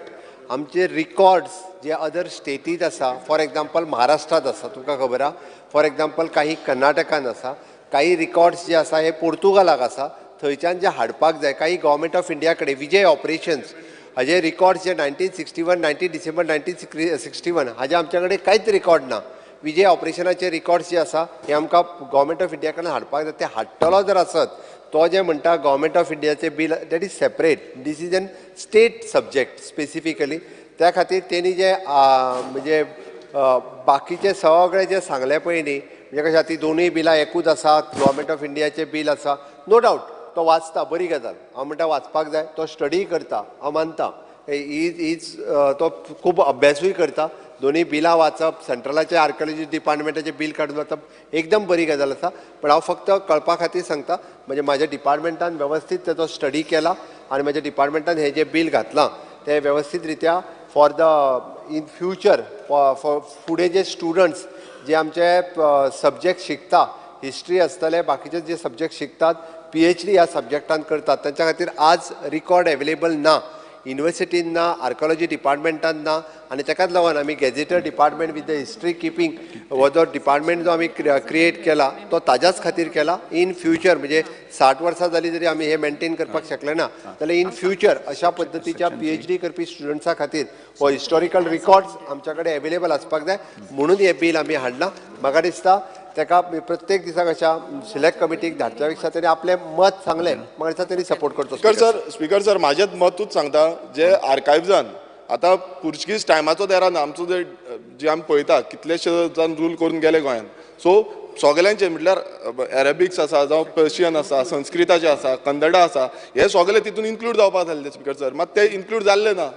आमचे रिकॉर्ड्स जे अदर स्टेटीत आसा फॉर एग्जाम्पल महाराष्ट्रांत आसा तुमकां खबर आसा फॉर एग्जाम्पल काही कर्नाटकान आसा काही रिकॉर्ड्स जे आसा हे पोर्तुगालाक आसा थंयच्यान जे हाडपाक जाय काही गव्हर्मेंट ऑफ इंडिया कडेन विजय ऑपरेशन्स हाजे रिकॉर्ड्स जे 1961 19 डिसेंबर 1961 हाजे आमच्या कडेन कांयच रिकॉर्ड ना. विजय ऑपरेशनाचे रिकॉर्ड्स जे आसा हे आमकां गव्हर्मेंट ऑफ इंडिया कडल्यान हाडपाक जाय. ते हाडटलो जर आसत तो जे म्हणटा गव्हर्मेंट ऑफ इंडियाचे bill that is separate this is an state subject specifically. त्या खातीर तेणी जे म्हणजे बाकीचे सगळे जे सांगले पळय न्ही म्हणजे कशें ती दोनूय बिलां एकूच आसा गव्हर्मेंट ऑफ इंडियाचे बील आसा नो डावट तो वाचता बरी गजाल हांव म्हणटा वाचपाक जाय तो स्टडीय करता हांव मानता is तो खूब अभ्यासूय करता दोनूय बिलां वाचप सेंट्रलाचे आर्किओलॉजी डिपार्टमेंटाचे बील काडून वाचप एकदम बरी गजाल आसा. पण हांव फक्त कळपा खातीर सांगता म्हणजे म्हाज्या डिपार्टमेंटान वेवस्थीत तेजो स्टडी केला आनी म्हाज्या डिपार्टमेंटान हें जें बील घातलां तें वेवस्थीत रित्या for the in future for फुडें जे स्टुडंट्स जे आमचे सब्जेक्ट शिकता हिस्ट्री आसतले बाकीचे जे सब्जेक्ट शिकतात PhD ह्या सब्जेक्टान करतात तांच्या खातीर आज रिकॉर्ड एवेलेबल ना युनिवर्सिटीन ना आर्किओलॉजी डिपार्टमेंटान ना आनी ताकाच लागून आमी gazetteer department with the history keeping हो जो डिपार्टमेंट जो आमी क्रिएट केला तो ताज्याच खातीर केला. इन फ्युचर म्हणजे 60 वर्सां जाली जरी आमी हे मेंटेन करपाक शकले ना जाल्यार इन फ्युचर अशा पद्दतीच्या PhD करपी स्टुडंट्सां खातीर हो हिस्टॉरिकल रिकॉर्ड्स आमच्या कडेन एवेलेबल आसपाक जाय म्हणून हें बील आमी हाडलां. म्हाका दिसता ताका प्रत्येक दिसा कशा सिलेक्ट कमिटीक धाडच्या पेक्षा तेणी आपलें मत सांगलें म्हाका दिसता तेणी सपोर्ट करचो. स्पीकर सर म्हाजें मतूच सांगता जे आर्कायव्सान आतां पुर्तुगीज टायमाचो तेरा ना आमचो जे आमी पळयता कितलेशे जाण रूल करून गेले गोंयांत सो सगल्यांचे म्हटल्यार अरेबिक्स आसा जावं पर्शियन आसा संस्कृताचे आसा कन्नडा आसा हे सगळे तितून इन्क्लूड जावपाक जाल्ले स्पीकर सर मात ते इन्क्लूड जाल्ले ना.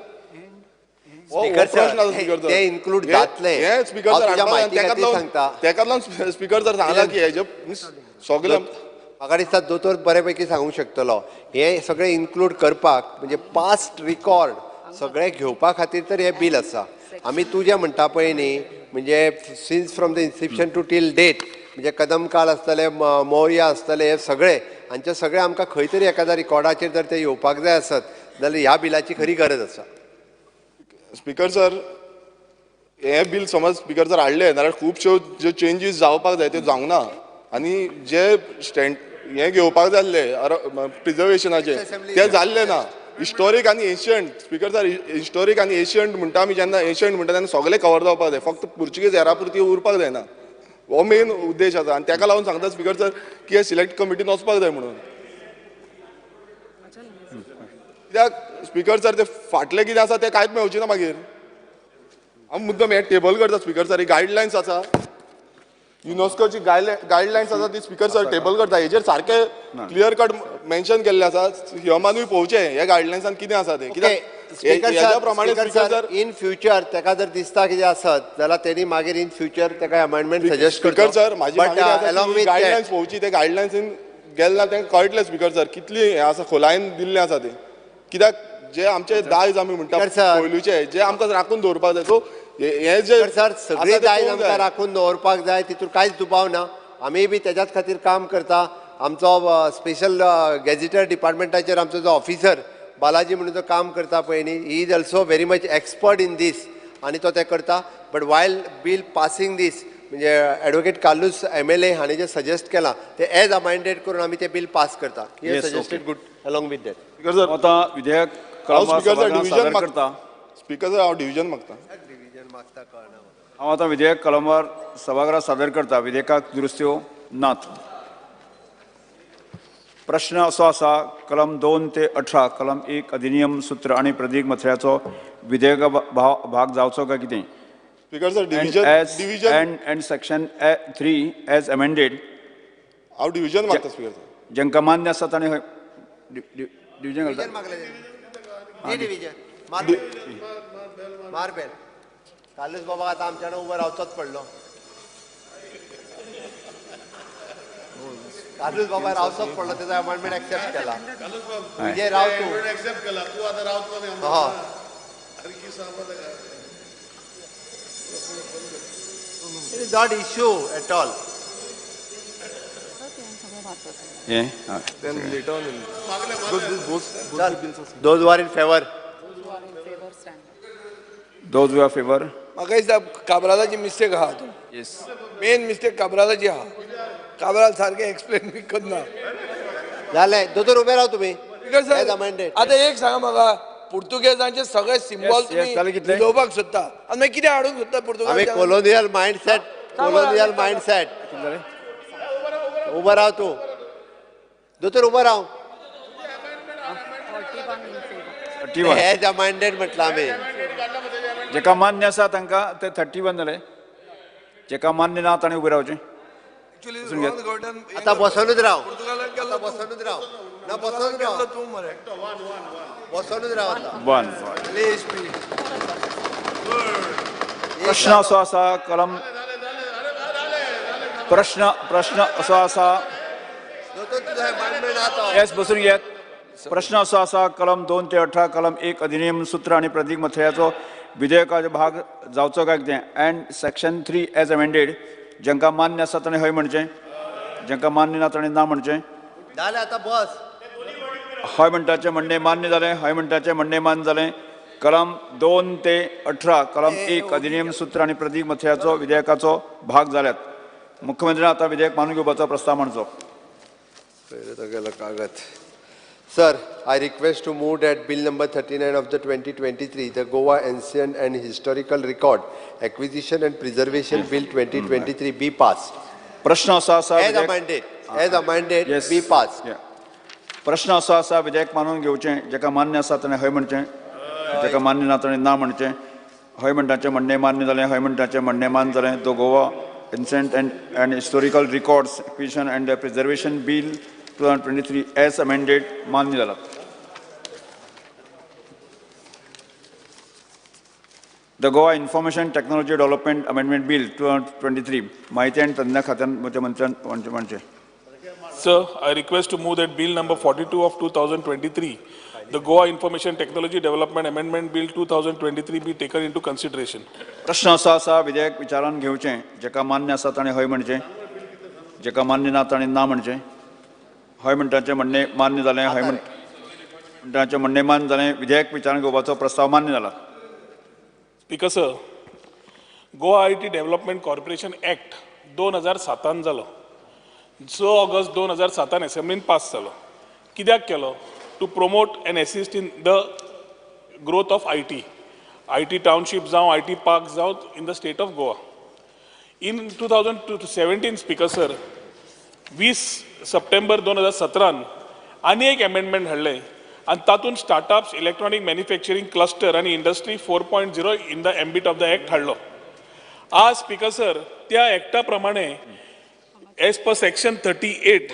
ते इन्क्लूड जातले स्पीकर सर तेकाच लागून स्पीकर सर सांगला की हेजे सगळे म्हाका दिसता दोतोर बरे पैकी सांगूंक शकतलो हे सगळे इन्क्लूड करपाक म्हणजे पास्ट रिकॉर्ड सगळे घेवपा खातीर तर हें बील आसा. आमी तूं जें म्हणटा पळय न्ही म्हणजे since from the inception to till date म्हणजे कदम काळ आसतले मौर्य आसतले हे सगळे हांचे सगळे आमकां खंय तरी एखाद्या रिकॉर्डाचेर जर ते येवपाक जाय आसत जाल्यार ह्या बिलाची खरी गरज आसा. स्पीकर सर हें बील समज स्पीकर सर हाडलें जाल्यार खुबश्यो ज्यो चेंजीस जावपाक जाय त्यो जावंक ना आनी जे स्टँड हें घेवपाक जाल्ले प्रिजर्वेशनाचे ते जाल्ले ना. हिस्टोरीक आनी एन्शियंट स्पीकर सर हिस्टोरीक आनी एन्शियंट म्हणटा आमी जेन्ना एन्शियंट म्हणटा तेन्ना सगळें कवर जावपाक जाय फक्त पुर्तुगीज एरा पुरती उरपाक जायना हो मेन उद्देश आसा आनी तेका लागून सांगता स्पीकर सर की हे सिलेक्ट कमिटीन वचपाक जाय म्हणून कित्याक स्पीकर सर ते फाटलें कितें आसा तें कांयच मेळचें ना मागीर. हांव मुद्दम हें टेबल करता स्पीकर सर ही गायडलायन्स आसा युनेस्कोची गायडलायन्स आसा ती स्पीकर सर टेबल करता हेजेर सारकें क्लियर कट मेन्शन केल्लें आसा ह्युमनानूय पळोवचें ह्या गायडलायन्सान कितें आसा तें कित्याक हेज्या प्रमाणे स्पीकर सर इन फ्युचर ताका जर दिसता कितें आसत जाल्यार तेणी मागीर इन फ्युचर ताका अमेंडमेंट सजेस्ट करचो. स्पीकर सर म्हाजी गायडलायन्स पळोवची ते गायडलायन्सीन गेले ना तांकां कळटलें स्पीकर सर कितली हें आसा खोलायेन दिल्लें आसा तें कित्याक जे आमचे दायज आमी म्हणटा पयलूचे जे आमकां राखून दवरपाक जाय सो हे जे सर सगळे दायज आमकां राखून दवरपाक जाय तितून कांयच दुबाव ना. आमी बी तेज्याच खातीर काम करता. आमचो स्पेशल गॅझेटर डिपार्टमेंटाचेर आमचो जो ऑफिसर बालाजी म्हणून जो काम करता पळय न्ही he is also very much expert in this आनी तो तें करता. But while bill passing this म्हणजे एडवोकेट कार्लूस MLA हाणें जें सजेस्ट केलां तें एज अमेंडेड करून आमी तें बील पास करता. He suggested good along with that. Speaker sir आतां विधेयक डिविजन करता. स्पीकर सर हांव डिविजन मागता. हांव आतां विधेयक कलमवार सभागृहात सादर करता. विधेयकाक दुरुस्त्यो नात. प्रश्न असो आसा कलम 2 ते 18 कलम 1 अधिनियम सूत्र आनी प्रदीप मथळ्याचो विधेयक भाग जावचो काय कितें? Speaker sir, division division and section 3 as amended. हांव डिविजन मागता स्पीकर सर. जांकां मान्य आसा तांणी डिविजन घालता. डिविजन मार बेल. कार्लूस बाबा आतां आमच्यान उबो रावचोच पडलो. कार्लूस बाबा रावचोच पडलो, तेजो अमेंडमेंट एक्सेप्ट केला. म्हणजे राव तूं एक्सेप्ट केला, तूं आतां रावतलो न्ही. It is not issue at all. Then later on, those who are in favor. Those who are favor. म्हाका दिसता काब्रालाची मिस्टेक आहा तूं. Yes. Main mistake काब्रालाची आहा. काब्राल सारकें एक्सप्लेन बी करना. जालें, दोतोर उबे राव तुमी. आतां एक सांगा म्हाका, पुर्तुगेजांचे सगळे सिंबॉल तुमी उलोवपाक सोदता आनी मागीर कितें हाडूंक सोदता पुर्तुगेज? Colonial mindset, colonial mindset. उबो राव तूं दोतोर, उबो राव. एज अमेंडेड म्हटलां आमी. जेका मान्य आसा तांकां ते 31 जाले, जेका मान्य ना ताणें उबें रावचें. आतां बसोनूच राव, बसोनूच राव, ना बसोनूच राव, बसोनूच राव. वन प्रश्न असो आसा कलम प्रश्न प्रश्न असो आसा. येस, बसून घेयात. प्रश्न असो आसा कलम 2 ते 18 कलम 1 अधिनियम सूत्र आनी प्रदीप मथळ्याचो विधेयकाचो भाग जावचो काय कितें? And section 3 as amended. जांकां मान्य आसा ताणें हय म्हणचें, जांकां मान्य ना ताणें ना म्हणचें. जालें आतां बस. हय म्हणटाचें म्हणणें मान्य जालें, हय म्हणटाचें म्हणणें मान्य जालें. कलम 2 ते 18 कलम 1 अधिनियम सूत्र आनी प्रदीप मथळ्याचो विधेयकाचो भाग जाल्यात. मुख्यमंत्र्यान आतां विधेयक मानून घेवपाचो प्रस्ताव मांडचो. कागद. Sir, I request to move that Bill number 39 of the 2023, the Goa Ancient and Historical Record Acquisition and Preservation Bill 2023 be passed. प्रश्न असो आसा, as amended, as amended, be passed. प्रश्न असो आसा विधेयक मानून घेवचें, जेका मान्य आसा ताणें हय म्हणचें, जेका मान्य ना ताणें ना म्हणचें. हय म्हणटाचें म्हणणें मान्य जालें, हय म्हणटाचें म्हणणें मान्य जालें. The Goa Ancient and Historical Records Acquisition and Preservation Bill 2023 as amended मान्य जाला. The Goa Information Technology Development Amendment Bill 2023 माहिती आनी तंत्रज्ञान खात्यान मंत्र्यान म्हणचें. Sir, I request to move that Bill number 42 of 2023, the Goa Information Technology Development Amendment Bill 2023 be taken into consideration. प्रश्न असो आसा विधेयक विचारान घेवचें, जेका मान्य आसा ताणें हय म्हणचें, जेका मान्य ना ताणें ना म्हणचें. हय म्हणटाचें म्हणणें मान्य जालें, हय म्हणटाचें म्हणणें मान्य जालें. विधेयक विचारान घेवपाचो प्रस्ताव मान्य जाला. Speaker sir, Goa IT development corporation act 2007 जालो. 6 ऑगस्ट 2007 एसेंब्लीन पास जालो. कित्याक केलो? To promote and assist in the growth of IT, IT township जावं, IT park जावं in the state of Goa. In 2017 speaker sir, 20 September 2017 आनी एक amendment हाडलें आनी तातूंत स्टार्टअप्स, इलेक्ट्रॉनीक मॅन्युफॅक्चरींग क्लस्टर आनी industry 4.0 in the ambit of the act हाडलो. आज स्पीकर सर, त्या एक्टा प्रमाणे as per section 38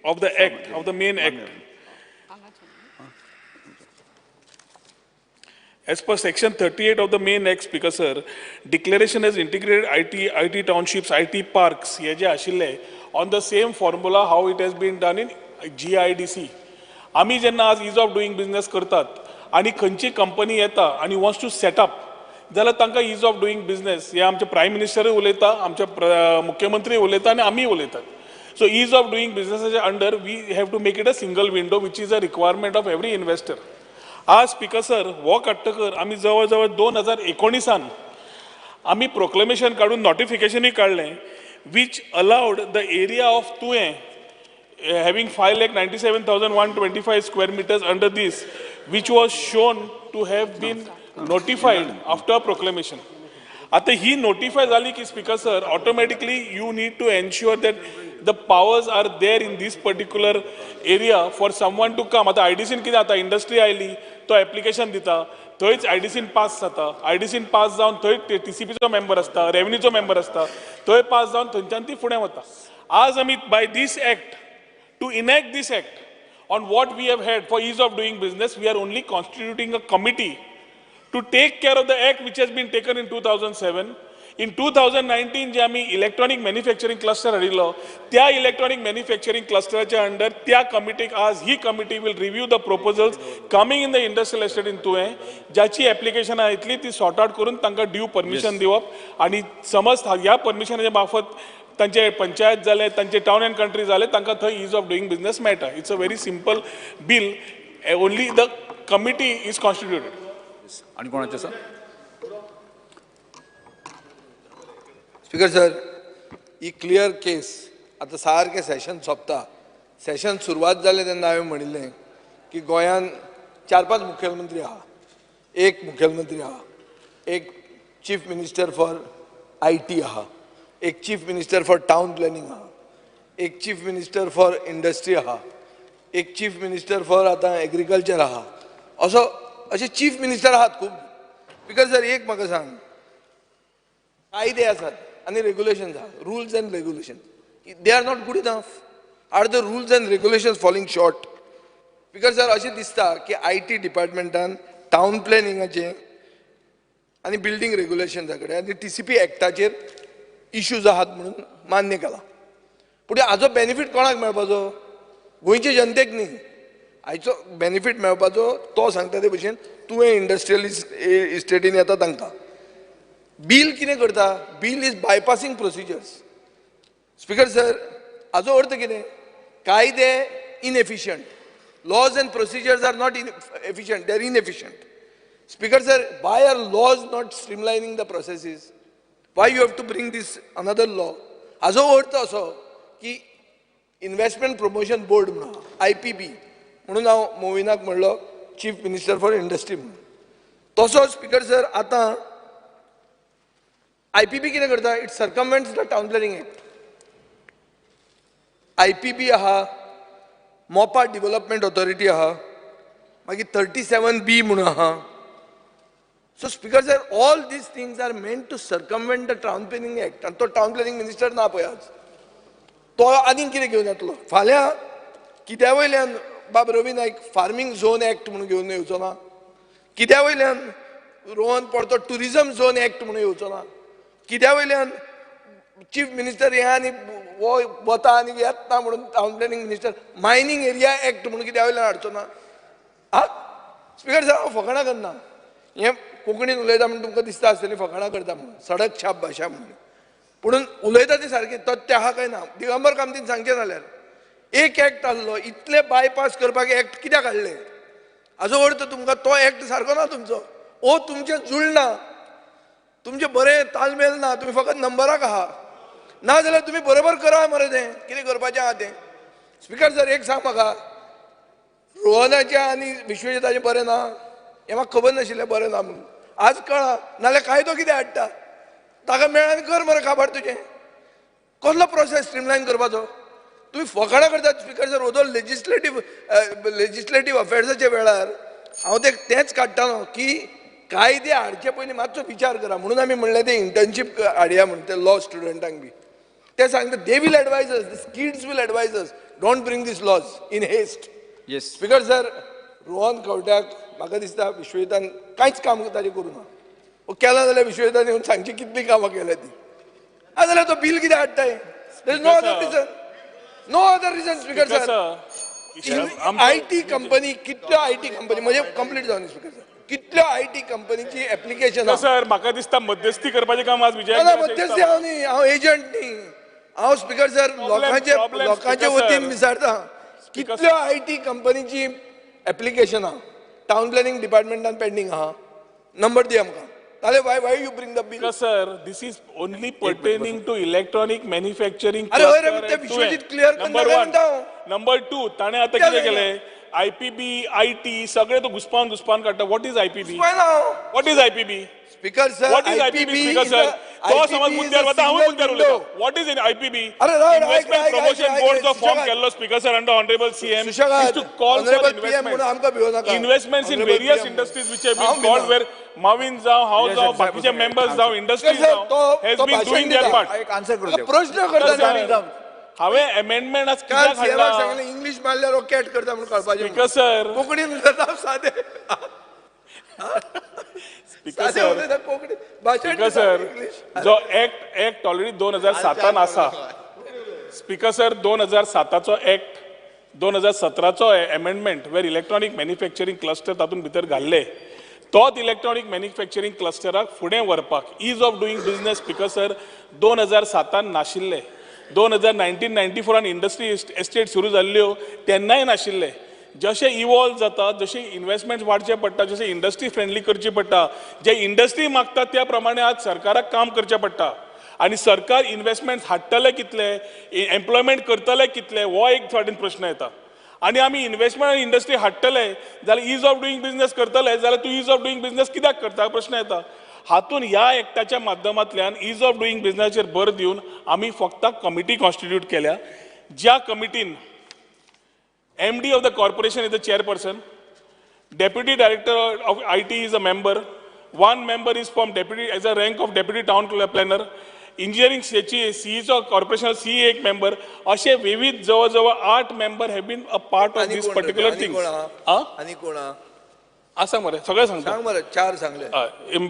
of the act, of the main act, as per section 38 of the main act, speaker sir, declaration as integrated IT townships, IT parks हे जे आशिल्ले on the same formula how it has been done in GIDC. आमी जेन्ना आज is of doing business करतात आनी खंयची company येता आनी वॉन्ट्स टू सेटअप जाल्यार तांकां is of doing business हे आमचे प्रायम मिनिस्टरूय उलयता, आमचे मुख्यमंत्री उलयता आनी आमीय उलयतात. So is of doing बिजनेसाच्या under we have to make it a single window which is a requirement of every investor. आज स्पीकर सर हो काडटकर आमी जवळ जवळ 2019 आमी प्रोक्लेमेशन काडून नोटिफिकेशनूय काडलें which allowed the area of Tuem having 5,97,125 square meters under this, which was shown to have been notified after proclamation. आता ही notify झाली की speaker sir, automatically you need to ensure that The powers are there in this particular area for someone to come. आतां आयडीसीन कितें जाता, industry आयली, तो application दिता, थंयच आयडीसीन पास जाता. आयडीसीन पास जावन थंय टीसीपीचो मेंबर आसता, रेवन्यूचो मेंबर आसता, थंय पास जावन थंयच्यान ती फुडें वता. आज आमी by this act, to enact this act on what we have had for ease of doing business, we are only constituting a committee to take care of the act which has been taken in 2007. In 2019 जे आमी electronic manufacturing cluster हाडिल्लो, त्या electronic manufacturing क्लस्टराच्या under त्या कमिटीक आज ही committee will review the proposals coming in the industrial estate in Tuem. ज्याची एप्लिकेशनां येतली ती sort out करून तांकां ड्यू परमिशन दिवप आनी समज ह्या परमिशनाच्या मार्फत तांचे पंचायत जाले, तांचे टावन अँड कंट्री जाले, तांकां थंय is of doing business मेळटा. It's a very simple bill, only the committee is constituted. आनी कोणाचें आसा? स्पीकर सर, ही क्लियर केस. आतां सारकें सेशन सोंपता. सेशन सुरवात जालें तेन्ना हांवें म्हणिल्लें की गोंयान 4-5 मुखेलमंत्री आहा, एक मुखेलमंत्री आहा, एक चीफ मिनिस्टर फॉर IT आहा, एक chief minister for town planning आहा, एक चीफ मिनिस्टर फॉर इंडस्ट्री आहा, एक चीफ मिनिस्टर फॉर आतां एग्रीकल्चर आहा. असो अशे चीफ मिनिस्टर आहात खूब. स्पीकर सर, एक म्हाका सांग, कायदे आसात आनी रेगुलेशन्स आहा, rules and regulation, they are not good enough. Are the rules and regulations falling short? Speaker sir, अशें दिसता की I T डिपार्टमेंटान टावन प्लॅनिंगाचें आनी बिल्डींग रेगुलेशन्सा कडेन आनी टी सी पी एक्टाचेर इश्यूज आहात म्हणून मान्य केला. पूण हाजो बेनिफीट कोणाक मेळपाचो? गोंयचे जनतेक न्ही. हाचो बेनिफीट मेळपाचो तो सांगता ते भशेन तुवें इंडस्ट्रियल इस्टेटीन येता तांकां. बील कितें करता? Bill is bypassing procedures. Speaker sir, हाजो अर्थ कितें? कायदे inefficient, laws and procedures are not efficient, they are inefficient. Speaker sir, why are laws not streamlining the processes? Why you have to bring this another law? हाजो अर्थ असो की investment promotion board म्हणून IPB म्हणून हांव मोविनाक म्हणलो chief minister for industry म्हणून. तसो स्पीकर सर, आतां IPB कितें करता? It circumvents the town planning act. IPB आहा, मोपा डेव्हलपमेंट ऑथॉरिटी आहा, मागीर 37B म्हणून आहा. So speaker sir, all these things are meant to circumvent the town planning act. आनी तो टावन प्लॅनिंग मिनिस्टर ना पळय आज, तो आनीक कितें घेवन येतलो फाल्यां. कित्या वयल्यान बाब Ravi Naik farming zone act म्हणून घेवन येवचो ना? कित्या वयल्यान रोहन परतो टुरिजम झोन एक्ट म्हणून येवचो ना? कित्या वयल्यान चीफ मिनिस्टर हे आनी हो वता आनी येतना म्हणून town planning minister mining area act म्हणून कित्या वयल्यान हाडचो ना? आ स्पीकर सर, हांव फकाणां करना. हें कोंकणीन उलयता म्हणून तुमकां दिसता आसतलें फकाणां करता म्हणून, सडक छाप भाशा म्हणून. पुणून उलयता तें सारकें तथ्य आहा काय ना? दिगंबर कामतीन सांगचें जाल्यार एक एक्ट आसलो, इतले बायपास करपाक एक्ट कित्याक हाडले? हाजो अर्थ तुमकां तो एक्ट सारको ना तुमचो, ओ तुमचें जुळना, तुमचें बरें तालमेल ना, तुमी फकत नंबराक आहा. ना जाल्यार तुमी बरोबर करा मरे तें कितें करपाचें आहा तें. स्पीकर सर, एक सांग म्हाका, रोहनाचें आनी विश्वजिताचें बरें ना हें म्हाका खबर नाशिल्लें बरें ना म्हणून, आज कळ्ळां. नाल्यार कायदो कितें हाडटा? ताका मेळ आनी कर मरे काबार तुजें. कसलो प्रोसेस स्ट्रीमलायन करपाचो? तुमी फकाणां करतात स्पीकर सर. हो लेजिस्लेटीव अफेर्साच्या वेळार हांव तेंच काडटालो की कायदे हाडचे पयलीं मातसो विचार करा म्हणून आमी म्हणलें तें इंटर्नशीप हाडया म्हणून ते लॉ स्टुडंटांक बी. ते सांगता they will advise us, these kids will advise us, don't bring these laws in haste. Yes speaker sir, Rohan खंवट्याक म्हाका दिसता विश्वजितान कांयच काम ताजें करूं ना. केलां जाल्यार विश्वजितान येवन सांगची कितलीं कामां केल्या ती. ना जाल्यार तो बील कित्याक हाडटाय? There is no other reason, no other reason. Speaker sir, IT company कितल्यो IT company म्हणजे कंप्लीट जावन स्पीकर सर, कितल्यो IT कंपनीची एप्लिकेशन. सर, म्हाका दिसता मध्यस्थी करपाचें काम आज विजय. ना, मध्यस्थी हांव न्ही, हांव एजंट न्ही. हांव स्पीकर सर लोकांचे वतीन विचारता, कितल्यो IT कंपनीची एप्लिकेशनां टावन प्लॅनिंग डिपार्टमेंटान पेंडींग आहा? नंबर दी आमकां. ताले why you bring the bill? Sir, this is only pertaining to electronic manufacturing. अरे हय रे, ते विश्वजीत क्लियर करना म्हणटा हांव. नंबर 2, ताणें आतां कितें केलें? IPB IT सगळे तो घुसपावन घुसपावन काडटा. What is IPB? What is IPB? Speaker sir, what is IPB? Speaker sir, तो समज मुद्द्यार वता, हांवूय मुद्द्यार उलयता. What is in IPB? Investment promotion board जो फॉर्म केल्लो speaker sir under honourable CM is to call for investment investments in various industries which have been called where Mavin जावं, हांव जावं, बाकीचे मेंबर्स जावं, इंडस्ट्रीज जावं, has been doing their part. एक answer करू दे. प्रश्न करता हांवें अमेंडमेंट आज कित्याक हाडला? सांगलें इंग्लीश मारल्यार कॅट करता म्हणून कळपाचें. स्पीकर सर, कोंकणीन उलयता सादे. स्पीकर सर, जो एक्ट एक्ट ऑलरेडी 2007 आसा. स्पीकर सर, 2007चो एक्ट, 2017चो amendment where electronic manufacturing cluster तातूंत भितर घाल्ले, तोच इलेक्ट्रॉनीक मॅन्युफॅक्चरींग क्लस्टराक फुडें व्हरपाक ease of doing business speaker sir 2007 नाशिल्ले. 1994 इंडस्ट्री एस्टेट सुरू जाल्ल्यो तेन्नाय नाशिल्ले. जशें इवॉल्व जाता, जशें इन्वेस्टमेंट वाडचे पडटा, जशें इंडस्ट्री फ्रेंडली करची पडटा, जे इंडस्ट्री मागता त्या प्रमाणे आज सरकाराक काम करचें पडटा. आनी सरकार इन्वेस्टमेंट हाडटले कितले, एम्प्लॉयमेंट करतले कितले, हो एक फाटीन प्रश्न येता. आनी आमी इन्वेस्टमेंट आनी इंडस्ट्री हाडटले जाल्यार is of doing business करतले जाल्यार तूं is of doing business कित्याक करता प्रश्न येता. हातून ह्या एक्टाच्या माध्यमांतल्यान is of doing बिजनसाचेर भर दिवन आमी फक्त कमिटी कॉन्स्टिट्यूट केल्या, ज्या कमिटीन MD of the corporation is the chairperson, deputy director of IT is a member, one member is from deputy as a rank of deputy town planner, engineering सीईचो corporation CE एक member, असे विविध जवळ जवळ 8 member have been a part of this particular thing. आनी कोण आसा मरे? सगळे सांगता. सांग मरे, 4 सांगले.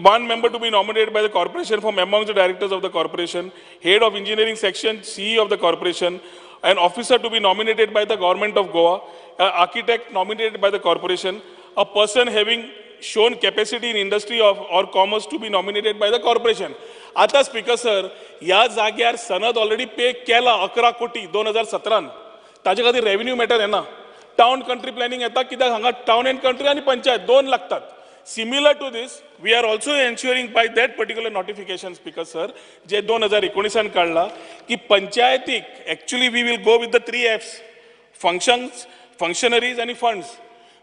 One member to be nominated by the corporation from among the directors of the corporation, head of engineering section, CE of the corporation, an officer to be nominated by the government of Goa, an architect nominated by the corporation, a person having shown capacity in industry of or commerce to be nominated by the corporation. आता speaker sir, ह्या जाग्यार सनद already pay केला 11 कोटी 2017. ताजे खातीर revenue matter येना, town country planning येता कित्याक हांगा टावन अँड कंट्री आनी पंचायत 2 लागतात. Similar to this we are also ensuring by that particular notification speaker sir, जे 2019 काडला की पंचायतीक actually we will go with the 3 Fs, functions, functionaries आनी फंड्स.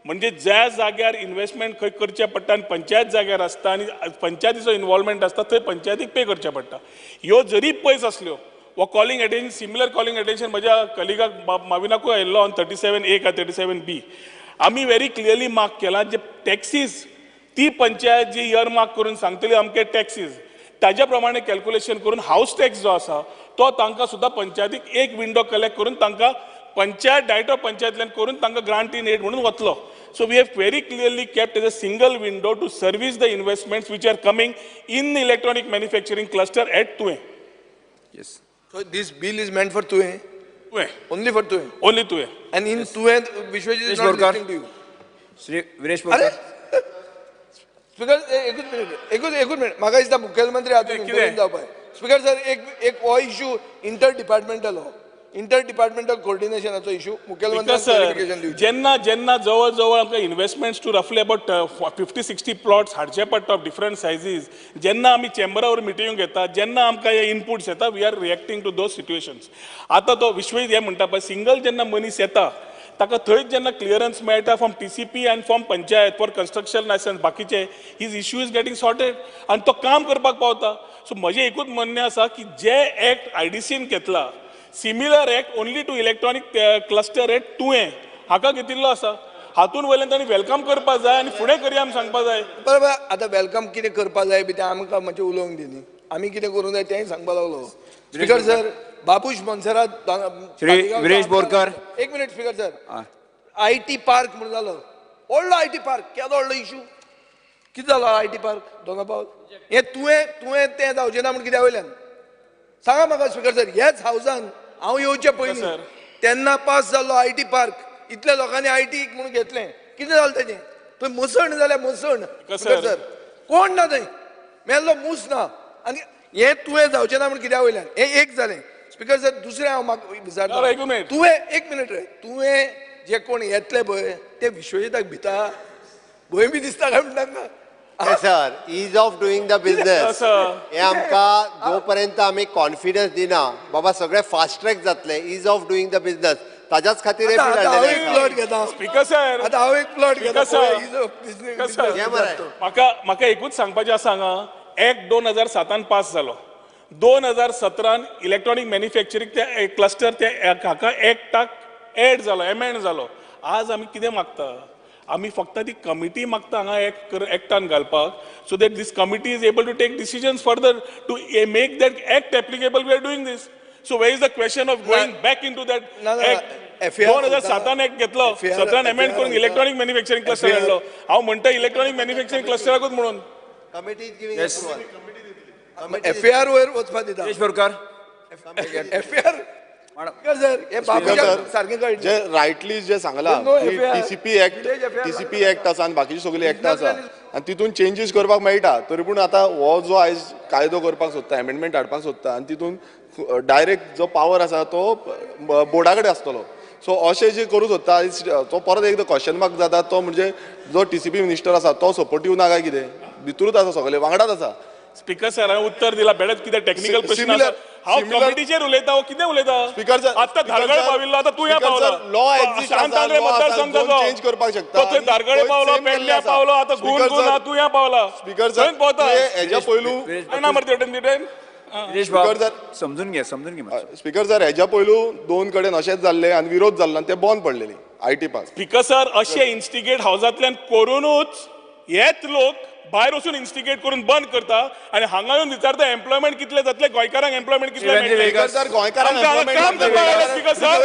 म्हणजे ज्या जाग्यार इन्वेस्टमेंट खंय करचें पडटा आनी पंचायत जाग्यार आसता आनी पंचायतीचो इन्वॉल्वमेंट आसता थंय पंचायतीक पे करचें पडटा. ह्यो जरी पयस आसल्यो वा calling attention, similar calling attention म्हज्या कलिगाक माविनाकूय आयिल्लो ऑन 37A काय 37B. आमी व्हेरी क्लियरली मार्क केला जे टॅक्सीज ती पंचायत जी इयर मार्क करून सांगतली अमके टॅक्सीज, ताज्या प्रमाणे कॅल्क्युलेशन करून हावस टॅक्स जो आसा तो तांकां सुद्दां पंचायतीक एक विंडो कलेक्ट करून तांकां पंचायत डायरेक्टर पंचायतल्यान करून तांकां ग्रांट इन एड म्हणून वतलो. So we have very clearly kept as a single window to service the investments which are coming in electronic manufacturing cluster at Tuem. Yes. So this bill is meant for Tuem? Tuem. Only for Tuem? Only Tuem. And in Tuem, Vishwajit is not listening to you. Shri Viresh Borkar. Speaker, एकूच minute. म्हाका दिसता मुखेलमंत्री हातूंत intervene जावपाक. Speaker sir, एक हो issue inter departmental, हो inter departmental कोऑर्डिनेशनाचो issue मुखेलमंत्री क्लॅरिफिकेशन दिवचें. जेन्ना जेन्ना जवळ जवळ आमकां इन्वेस्टमेंट्स टू रफली अबाउट 50-60 प्लॉट्स हाडचे पडटा ऑफ डिफरंट सायजीज, जेन्ना आमी चेंबरावर मिटिंग घेता, जेन्ना आमकां हे इनपुट्स येता, we are reacting to those situations. आतां तो विश्वजीत हें म्हणटा पळय, सिंगल जेन्ना मनीस येता ताका थंयच जेन्ना क्लियरन्स मेळटा from TCP and from panchayat for construction licence, बाकीचे his issue is getting sorted आनी तो काम करपाक पावता. सो म्हजें एकूच म्हणणें आसा की जे एक्ट आयडीसीन घेतला, similar act only to electronic cluster at Tuem हाका घेतिल्लो आसा. हातून वयल्यान तांणी welcome करपाक जाय आनी फुडें करया म्हूण सांगपाक जाय. बरोबर. आतां welcome कितें करपाक जाय बी तें आमकां मातशें उलोवंक दी न्ही, आमी कितें करूंक जाय तेंय सांगपाक लागलो. Speaker sir, Babush Monserrate, Shri Viresh Borkar. एक minute speaker sir. IT park म्हणून जालो, व्हडलो IT park, केदो व्हडलो इशू कितें जालो IT park दोना पावल. हें तुवें तुवें तें जावचें ना म्हूण कित्या वयल्यान सांगा म्हाका स्पीकर सर. ह्याच हावजान हांव येवचे पयलीं तेन्ना पास जाल्लो IT park, इतल्या लोकांनी IT म्हणून घेतलें, कितें जालें तेजें? थंय मसण जाल्या, मसण स्पीकर सर, कोण ना थंय, मेल्लो मूस ना. आनी हें तुवें जावचें ना म्हूण कित्या वयल्यान? हें एक जालें स्पीकर सर. दुसरें हांव म्हाका विचारता, तुवें एक मिनीट रे, तुवें जे कोण येतले पळय ते विश्वजिताक भिता, भंय बी दिसता काय म्हणटा तांकां? Sir, ease of doing the business हे आमकां जोपर्यंत आमी कॉन्फिडन्स दिना बाबा सगळे फास्ट ट्रॅक जातले, ease of doing the business, ताज्याच खातीर हे बिल हाडलेलें. स्पीकर सर, आतां हांव एक प्लॉट घेता. म्हाका म्हाका एकूच सांगपाचें आसा, हांगा एक्ट 2007 पास जालो, 2017 इलेक्ट्रॉनीक मॅन्युफॅक्चरींग ते क्लस्टर ते हाका एक्टाक एड जालो, एमेंड जालो. आज आमी कितें मागता? आमी फक्त ती कमिटी मागता हांगा एक्टान घालपाक, so that this committee is able to take decisions further to make that act applicable. We are doing this. So where is the question of going back into that act? 2007 act घेतलो, 17 amend करून electronic manufacturing cluster हाडलो. हांव म्हणटा electronic manufacturing क्लस्टराकूच म्हणून committee is giving approval. FAR वयर वचपा दिता. FAR जे rightly जे सांगला टीसीपी एक्ट, टीसीपी एक्ट आसा आनी बाकीचे सगळे एक्ट आसा आनी तितून चेंजीस करपाक मेळटा. तरी पूण आतां हो जो आयज कायदो करपाक सोदता, एमेंडमेंट हाडपाक सोदता आनी तितून डायरेक्ट जो पावर आसा तो बोर्डा कडेन आसतलो. सो अशें जे करूं सोदता तो परत एकदां क्वेश्चन मार्क जाता, तो म्हणजे जो टीसीपी मिनिस्टर आसा तो सपोर्टीव ना काय कितें, भितरूच आसा, सगळे वांगडाच आसा. स्पीकर सर, हांवें उत्तर दिला बेडच कितें टेक्निकल प्रश्न आसा. हांव कमिटीचेर उलयता, हो कितें उलयता? स्पीकर सर, आतां धारगळे पाविल्लो, आतां तूं ह्या पावला. लॉ एक्झिस्ट आसा, लॉ आसा, चेंज करपाक शकता. तो थंय धारगळे पावलो, पेडण्या पावलो, आतां गुण गुण तूं ह्या पावला. स्पीकर सर, हेज्या पयलू ना मरे तेवटेन तिवटेन. स्पीकर सर, समजून घे, समजून घे. स्पीकर सर, हेज्या पयलू दोन कडेन अशेंच जाल्लें आनी विरोध जाल्लो आनी ते बंद पडलेली IT pass. Speaker sir, अशें इन्स्टिगेट हावजांतल्यान करुनूच हेच लोक भायर वचून इन्स्टिगेट करून बंद करता आनी हांगा येवन विचारता एम्प्लॉयमेंट कितले जातले, गोंयकारांक एम्प्लॉयमेंट कितले मेळटले. गोंयकारांक दवरला स्पीकर सर,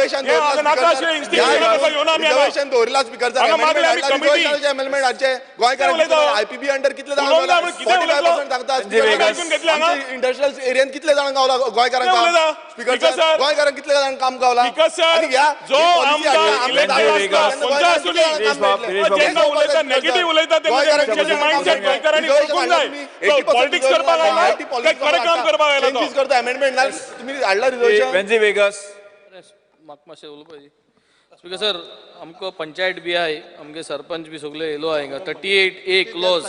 एमेंडमेंट हाडचे गोंयकारांक आयपीबी अंडर कितले जाणांक गावला, इंडस्ट्रियल एरियन कितले जाणांक गावला गोंयकारांक? स्पीकर सर, गोंयकारांक कितले जाणांक काम गावला? जो आमदार नेगेटीव उलयता ते मायंडसेट पॉलिटिक्स करपाक आयला, खरें काम करपाक आयला. चेंजीस करता अमेंडमेंट ना तुमी हाडला रिजर्वेशन. वेन्झी वेगस, म्हाका मातशें उलोवपाचें. स्पीकर सर, आमकां पंचायत बी आहाय, आमगे सरपंच बी सगळे येयलो आहाय हिंगा. 38A clause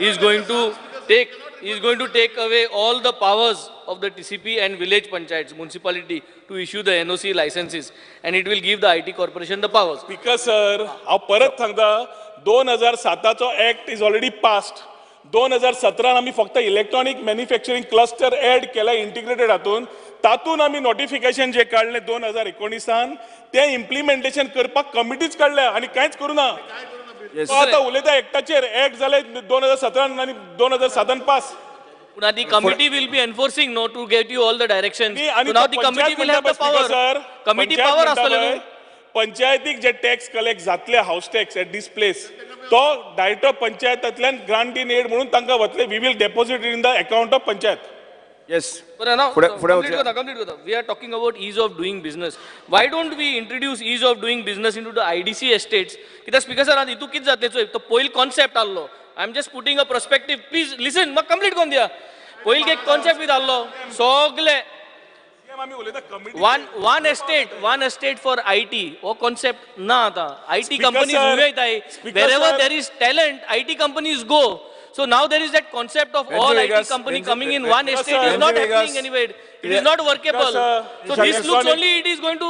is going to take is going to take away all the powers of the TCP and village panchayats, municipality to issue the NOC licenses, and it will give the IT corporation the powers. Speaker sir, हांव परत सांगता, 2007चो act is already past. 2017 आमी फक्त electronic manufacturing cluster add केला integrated हातून, तातूंत आमी notification जे काडलें 2019 तें इम्प्लिमेंटेशन करपाक कमिटीच काडल्या आनी कांयच करूं ना. आतां उलयता एक्टाचेर, एक्ट जाले 2017 आनी 2007 पास. पूण आतां committee will be enforcing no to get you all the direction. Now the committee will have the power. Committee power आसतले न्हू. पंचायतीक जे टॅक्स कलेक्ट जातले, house tax at this place, तो डायरेक्ट पंचायतांतल्यान ग्रांट इन एड म्हणून तांकां वतले. We will deposit in the account of panchayat. Yes. But now, complete करता. We are talking about ease of doing business. Why don't we introduce ease of doing business into the IDC estates? कित्याक speaker sir, आतां हितूंत कितें जातलें चोय, तो पयल concept आहलो. I am just putting a perspective. Please listen, म्हाका complete करून दिया. पयल एक कॉन्सेप्ट कितें आहलो, सगळे one estate for IT हो कॉन्सेप्ट ना आतां. IT companies उलयताय, wherever there is talent, IT companies go. So now there is that concept of all IT company coming in one estate is not happening anywhere. It is not workable. So this looks only it is going to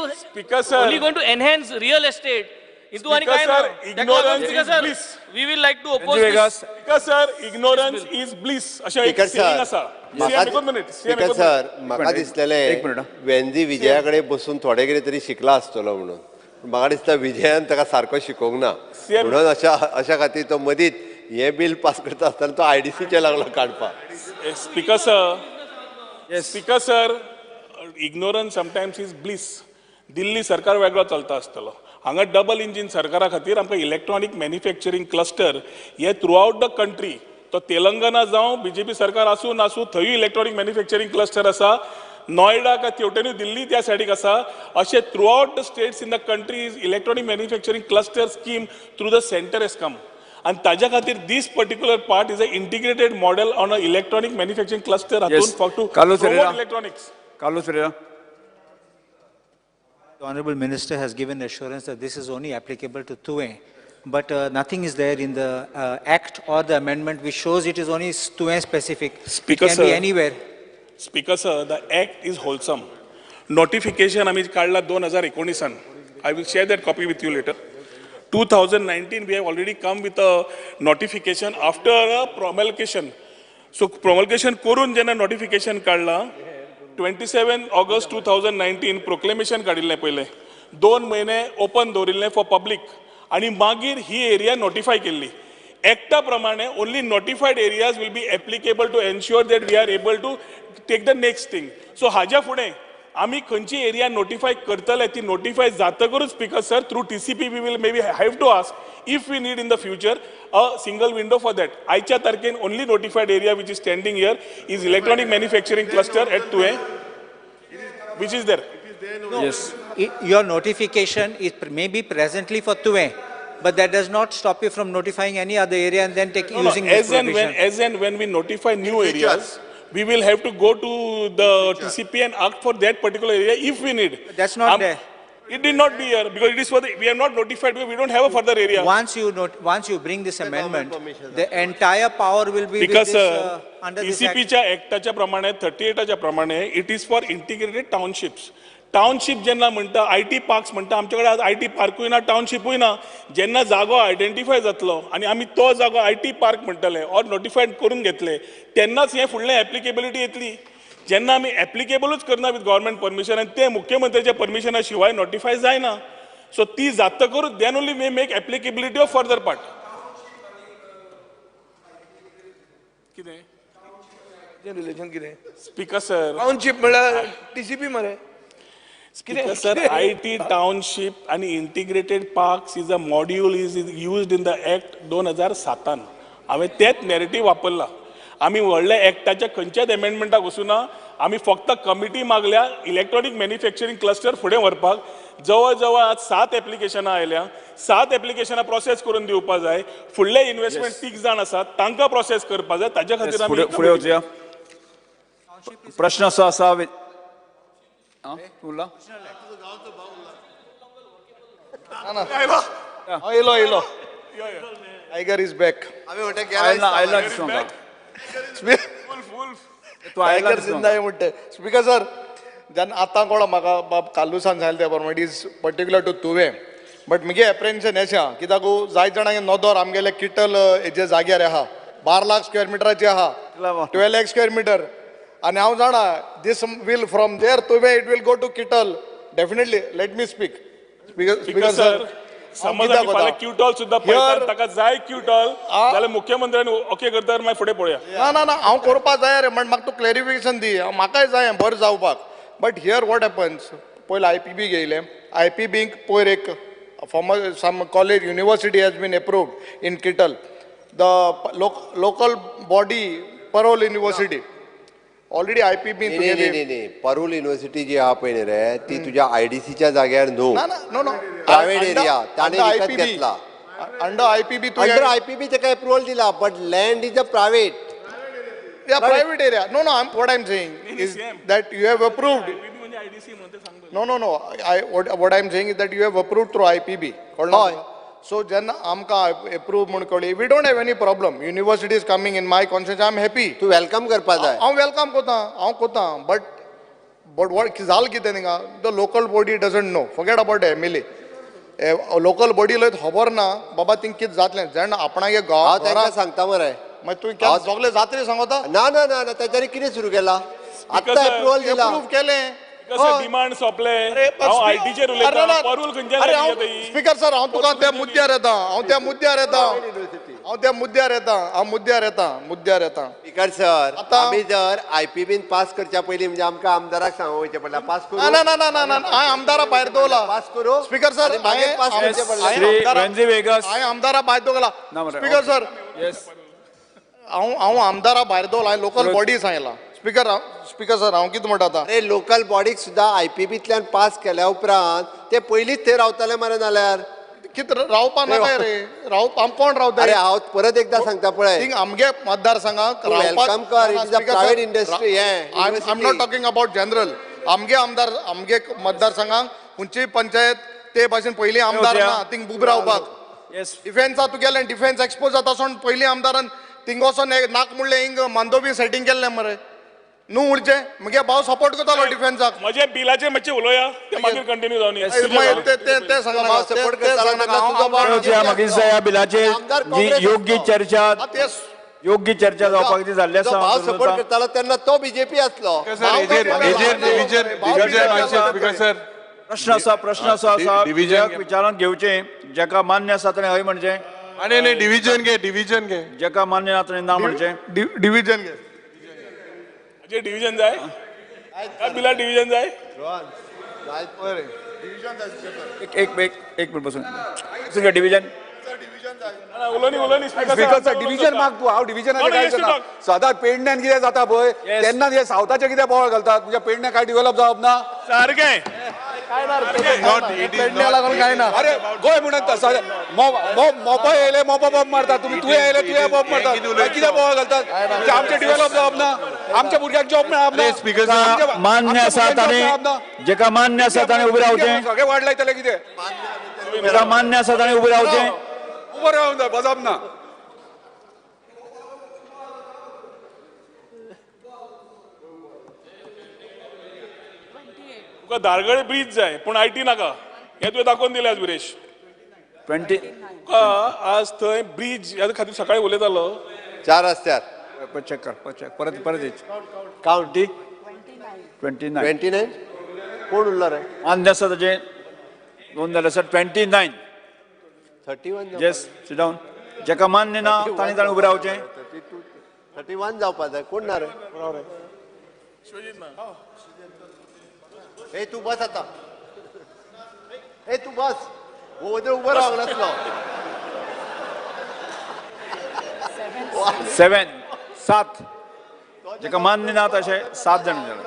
only going to enhance real estate. Into ani काय ना. Ignorance is bliss. We will like to oppose this. Speaker sir, ignorance is bliss. अशें एक saying आसा. Speaker sir, म्हाका दिसलेलें वेन्झी विजया कडेन बसून थोडें कितें तरी शिकला आसतलो म्हणून. म्हाका दिसता विजयान ताका सारको शिकोवंक ना म्हणून अशा खातीर तो मदींच हें बील पास करता आसतना तो आयडीसीचें लागलो काडपाक. Speaker sir, speaker sir, ignorance sometimes is bliss. Delhi सरकार वेगळो चलता आसतलो. हांगा डबल इंजीन सरकारा खातीर आमकां इलेक्ट्रॉनीक मॅन्युफॅक्चरींग क्लस्टर हे थ्रू आउट the country, तो तेलंगना जावं बीजेपी सरकार आसूं नासूं थंयूय इलेक्ट्रॉनीक मॅन्युफॅक्चरींग क्लस्टर आसा. नोएडा काय तेवटेनूय दिल्ली त्या सायडीक आसा. अशें throughout the states in the country is electronic manufacturing cluster scheme through the centre has come. आनी ताज्या खातीर this particular part is a integrated model on a electronic manufacturing cluster हातून for to promote electronics. Carlos Ferreira. The Honorable Minister has given assurance that this is only applicable to Tuem, but nothing is there in the Act or the amendment which shows it is only Tuem specific. Speaker it can sir, be anywhere. Speaker sir, the Act is wholesome. Notification आमी काडला 2019. I will share that copy with you later. 2019 we have already come with a notification after a promulgation. So promulgation करून जेन्ना notification काडलां 27 August 2019 proclamation काडिल्लें पयलें 2 म्हयने open दवरिल्लें for public आनी मागीर ही एरिया नोटिफाय केल्ली. एक्टा प्रमाणे only notified areas will be applicable to ensure that we are able to take the next thing. So हाज्या फुडें आमी खंयची एरिया नोटिफाय करतले ती नोटिफाय जातकूच speaker sir through TCP we will maybe have to ask if we need in the future a single window for that. आयच्या तारखेन only notified area which is standing here is electronic manufacturing cluster at Tuem which is there. Yes. Your notification is may be presently for Tuem, but that does not stop you from notifying any other area and then taking using this provision. As and when we notify new areas, we will have to go to the TCP and ask for that particular area if we need. That's not there. It did not be here because it is for the, we are not notified because we don't have a further area. Once you bring this amendment, the entire power will be because with this, under this act. TCP च्या ऍक्टाच्या प्रमाणे 38च्या प्रमाणे it is for integrated townships. Township जेन्ना म्हणटा I T parks म्हणटा आमचे कडेन आज I T पार्कूय ना टावनशिपूय ना. जेन्ना जागो आयडेंटिफाय जातलो आनी आमी तो जागो I T park म्हणटले ऑर नोटिफायड करून घेतले तेन्नाच हें फुडलें एप्लिकेबिलिटी येतली. जेन्ना आमी एप्लिकेबलूच करना विथ गव्हर्मेंट परमिशन आनी तें मुख्यमंत्र्याच्या परमिशना शिवाय नोटिफाय जायना. सो ती जातकूच then only we make applicability of further part. कितें रिलेशन कितें स्पीकर सर? टावनशीप म्हळ्यार टीसीपी मरे. Speaker sir, IT township and integrated parks is a module is used in the act 2007. हांवें तेच नॅरेटीव वापरला. आमी व्हडल्या ऍक्टाच्या खंयच्याच एमेंडमेंटाक वचूना, आमी फक्त कमिटी मागल्या इलेक्ट्रॉनीक मॅन्युफॅक्चरींग क्लस्टर फुडें व्हरपाक. जवळ जवळ आज 7 एप्लिकेशनां आयल्या, 7 एप्लिकेशनां प्रोसेस करून दिवपा जाय. फुडले इन्वेस्टमेंट 3 जाण आसात तांकां प्रोसेस करपा जाय. ताच्या खातीर आमी फुडें वचुया. प्रश्न असो आसा उरला येयलो येयलो टायगर is back. आयला दिसूंक टायगर जिंदा आहे म्हणटे. स्पीकर सर, जेन्ना आतां कोण म्हाका बाब कालूसान सांगलें त्या प्रमाणे it is particular to Tuem, but म्हगे एप्रेन्शन अशें आहा कित्याक जायत जाणांक नदर आमगेले किटल जे जाग्यार आहा 12 लाख स्क्वेअर मिटराचे आहा, 12 लाख स्क्वेअर मिटर, आनी हांव जाणा this will from there Tuem it will go to Kittel definitely. Let me speak. Speaker sir, समज आमी फाल्यां क्युटॉल सुद्दां पळयतात, ताका जाय क्युटॉल जाल्यार मुख्यमंत्र्यान ओके करता मागीर फुडें पळोवया. ना ना ना, हांव करपा जाय रे, म्हण म्हाका तूं क्लॅरिफिकेशन दी, म्हाकाय जाय बरें जावपाक. बट here what happens, पयलीं I P बी घेयलें, I P बींक पयर एक former some college university has been approved in Kittel, the local body Parul university already I P B. न्ही न्ही, परोल युनिव्हर्सिटी जी आहा पळय न्ही रे ती तुज्या आयडीसीच्या जाग्यार न्हू, no no, private area ताणें विकत घेतला. Under I P B, under I P B ताका एप्रुवल दिला, but land is a private. Yeah, private area. No, no, what I'm saying is that you have approved. No, no, no. What I'm saying is that you have approved through IPB. So, जेन्ना आमकां approve म्हूण कळ्ळी, we don't have any problem. University is coming in my conscience, I'm happy. तूं welcome करपा जाय. हांव welcome करता, हांव करता, but what जाल कितें थिंगा, the local body doesn't know. Forget about the MLA. Local body लय खबर ना बाबा थिंग कितें जातलें. जेन्ना आपणागे गांव हांव तांकां सांगता मरे. मागीर तूं सगळे जात्रे सांगता. ना ना ना, ताच्यानी कितें सुरू केला आत्तां एप्रुवल दिला, एप्रूव केलें, डिमांड सोंपले. हांव आयटीचेर उलयतां, परूल खंयच्यान येता? स्पीकर सर, हांव तुका त्या मुद्द्यार येता, हांव त्या मुद्द्यार येता, हांव त्या मुद्द्यार येता, हांव मुद्द्यार येता, मुद्द्यार येता. स्पीकर सर, आमी जर आयपीबीन पास करच्या पयलीं म्हणजे आमकां आमदाराक सांगूंक वयचें पडला पास करूं. ना ना ना ना, हांवें आमदारा भायर दवरला. पास करूं स्पीकर सर, मागीर पास करचें पडलें. हांवें आमदारा भायर दवरला. स्पीकर सर, हांव हांव आमदारा भायर दवरला, हांवें लोकल बॉडी सांगला. स्पीकर सर, हांव कितें म्हणटा आतां, अरे लोकल बॉडीक सुद्दां आयपीबींतल्यान पास केल्या उपरांत ते पयलींच थंय रावताले मरे, नाल्यार कितें रावपा नाका रे, रावप आम कोण रावता? अरे हांव परत एकदां सांगता पळय, थिंग आमगे मतदारसंघाक welcome कर, it is a private industry. हें I am not talking about general. आमगे आमदार, आमगे मतदारसंघाक खंयचीय पंचायत ते भाशेन पयलीं आमदार ना थिंग उबे रावपाक. डिफेन्सा तुगेलें डिफेन्स एक्सपोज जाता सोड, पयलीं आमदारान थिंग वचोन नाक मुडलें, हिंग मांदोवी सेटींग केल्लें मरे. न्हू म्हणचे म्हगे भाव सपोर्ट करतालो डिफेन्साक. म्हजे बिलाचे मातशें उलोवया, ते मागीर कंटिन्यू जावन. ते सांगना, सपोर्ट करतालो. ह्या बिलाचेर जी योग्य चर्चा, योग्य चर्चा जावपाक ती जाल्ली आसा. भाव सपोर्ट करतालो तेन्ना तो बीजेपी आसलो. प्रश्न आसा, प्रश्न असो आसा, विधेयक विचारांत घेवचें, जाका मान्य आसा ताणें हय म्हणचें. आनी डिविजन घे, डिविजन घे. जाका मान्य ना ताणें ना म्हणचें. डिविजन घे. डिविजन जाय, बिला डिविजन जाय. एक एक एक मिनट बसून बसून डिविजन. डिविजन माग तूं. हांव डिविजनाचें काय करना. सदांच पेडण्यान कितें जाता पळय तेन्ना हे सावथाचें कितें बोवाळ घालतात. म्हणजे पेडण्यां काय डिवेलप जावप ना सारकें. पेडण्या लागून काय ना. अरे गोंय म्हणून मोपा येयले मोपा बॉम्ब मारतात, तुमी तुवें येयले तुवें बॉम्ब मारतात, कितें बोवाळ घालतात. आमचें डिवेलप जावप ना, आमच्या भुरग्यांक जॉब मेळप ना. मान्य आसा ताणें, जेका मान्य आसा ताणें उबें रावचें. सगळें वाड लायतले कितें. जेका मान्य आसा ताणें उबें रावचें. उबो रावूंक जाय, बसप ना. तुका धारगळे ब्रीज जाय पूण IT नाका, हें तुवें दाखोवन दिलें आज विरेश. तुका आज थंय ब्रीज ह्या खातीर सकाळी उलयतालो. 4 रस्त्यार चेक कर, चेक परत परत कावंट 29 29 कोण उरलो रे? मान्य आसा ताजें नोंद जालें आसा 29 31. Yes, sit down. जाका मान्य ना ताणें ताणें उबें रावचें. 31 जावपा जाय. कोण ना रे? हे तूं बस आतां, हे तूं बस, वोदळ उबो रावंक नासलो. 7 7 जाका मान्य ना तशें 7 जाण जाले.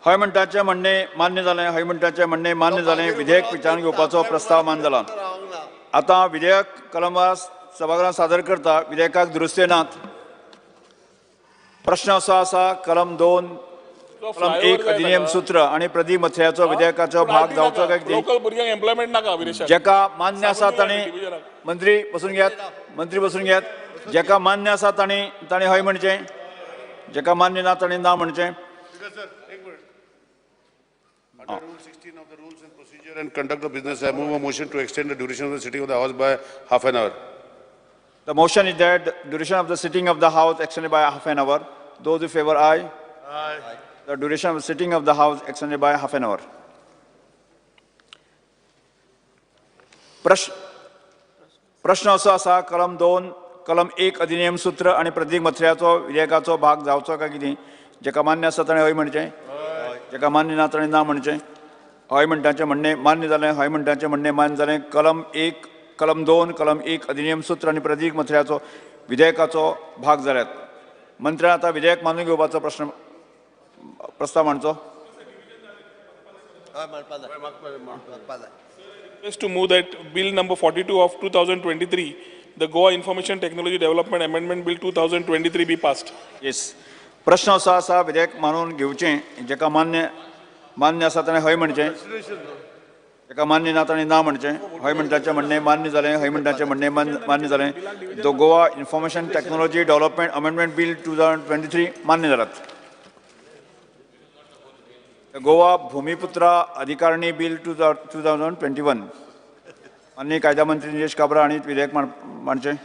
हय म्हणटाचें म्हणणें मान्य जालें, हय म्हणटाचें म्हणणें मान्य जालें. विधेयक विचारांत घेवपाचो प्रस्ताव मान्य जाला. आतां विधेयक कलमवार सभागृहांत सादर करता. विधेयकाक दुरुस्ती नात. प्रश्न असो आसा, कलम 2 कलम 1 अधिनियम सूत्र आनी प्रदीप मथळ्याचो विधेयकाचो भाग जावचो काय कितें. जाका मान्य आसा ताणें, मंत्री बसून घेयात, मंत्री बसून घेयात. जाका मान्य आसा ताणें ताणें हय म्हणचें, जाका मान्य ना ताणें ना म्हणचें. Under Rule 16 of the Rules and Procedure and Conduct of Business, I move a motion to extend the duration of the sitting of the House by half an hour. The motion is that the duration of the sitting of the House extended by half an hour. Those in favor, aye. Aye. The duration of the sitting of the House extended by half an hour. प्रश्न असो आसा, कलम 2 कलम 1 अधिनियम सूत्र आनी प्रदीप मथळ्याचो विधेयकाचो भाग जावचो काय कितें. जाका मान्य आसा ताणें हय म्हणचें, जाका मान्य ना ताणें ना म्हणचें. हय म्हणटाचें म्हणणें मान्य जालें, हय म्हणटाचें म्हणणें मान्य जालें. कलम 1 कलम 2 कलम 1 अधिनियम सूत्र आनी प्रदीप मथळ्याचो विधेयकाचो भाग जाल्यात. मंत्र्यान आतां विधेयक मानून घेवपाचो प्रश्न प्रस्ताव मांडचो. To move that bill number 42 of 2023, the Goa Information Technology Development Amendment Bill 2023 be passed. Yes. प्रश्न असो आसा, विधेयक मानून घेवचें, जाका मान्य मान्य आसा ताणें हय म्हणचें, जाका मान्य ना ताणें ना म्हणचें. हय म्हणटाचें म्हणणें मान्य जालें, हय म्हणटाचें म्हणणें मान्य जालें. The Goa information technology development amendment bill 2023 मान्य जालात. गोवा भूमिपुत्रा अधिकारणी बिल 2021 माननीय कायदा मंत्री निलेश काब्रा हांणी विधेयक मांडचें.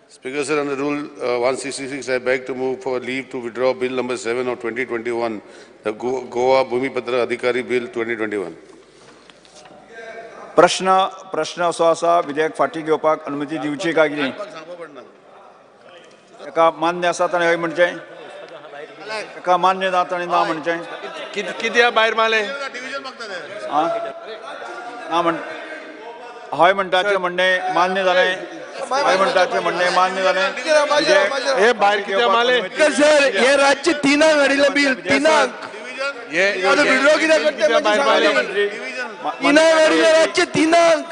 Speaker sir, under Rule 166, I beg to move for leave to withdraw Bill number 7 of 2021, the Goa Bhumipatra Adhikari Bill 2021. प्रश्न असो आसा, विधेयक फाटीं घेवपाक अनुमती दिवची काय कितें. ताका मान्य आसा ताणें हय म्हणचें, ताका मान्य ना ताणें ना म्हणचें. कित्याक भायर मारलें? ना म्हण हय म्हणटाचें म्हणणें मान्य जालें, हय म्हणटाचें म्हणणें मान्य जालें. हे भायर कित्याक मारलें? सर, हे रातचे 3 हाडिल्लें बील, 3 विड्रॉ कित्याक करता? 3 हाडिल्लें रातचे 3,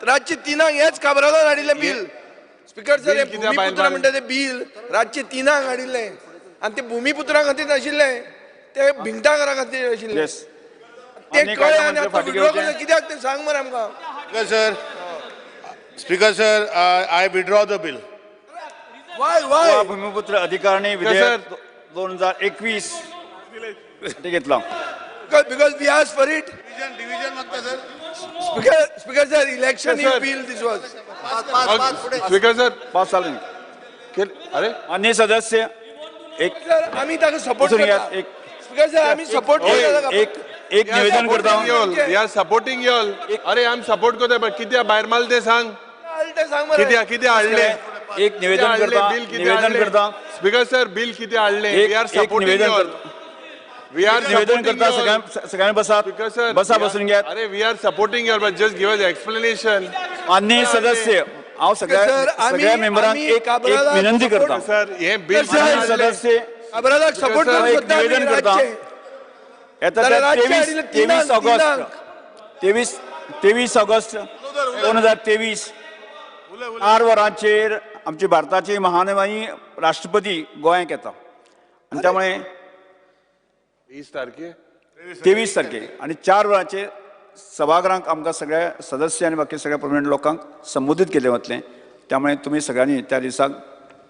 रातचे 3 हेच काब्रालान हाडिल्लें बील. स्पीकर सर, हे भूमिपुत्रा म्हणटा तें बील रातचे 3 हाडिल्लें आनी तें भूमिपुत्रा खातीर नाशिल्लें, ते भिंगटा घरा खातीर आशिल्लें. ते कळ्ळें आनी आतां विड्रॉ करता कित्याक तें सांग मरे आमकां. Sir, Speaker sir, I withdraw the bill. Goa भूमिपुत्र अधिकारणी विधेयक 2021 ते घेतला. Because we asked for it. Division मागता sir. Speaker sir, election bill this was. Speaker sir, pass जालें. अरे मान्य सदस्य एक आम्ही ताका सपोर्ट करता. स्पीकर सर आम्ही सपोर्ट करता. एक एक निवेदन करता. We are supporting you all. अरे आम सपोर्ट करता बट कित्या भायर मारले ते सांग. कित्या कित्या हाडले एक निवेदन करता. निवेदन करता. स्पीकर सर बिल किती हाडले. We are supporting you all. We are निवेदन करता. सगळ्यांनी बसात. बसा बसून घेयात. अरे we are supporting you but just give us explanation. मान्य सदस्य हांव सगळ्या मेंबरांक एक विनंती करता. सर हे बिल सदस्य सपोर्ट निवेदन करता. येता 23 ऑगस्ट 23 ऑगस्ट 2023 4 वरांचेर आमची भारताची महानवाई राष्ट्रपती गोंयांक येता आनी त्यामुळे 23 तारखे आनी 4 वरांचेर सभागृहांक आमकां सगळ्या सदस्य आनी बाकी सगळ्या प्रोमिनंट लोकांक संबोधीत केलें वतलें. त्यामुळे तुमी सगळ्यांनी त्या दिसाक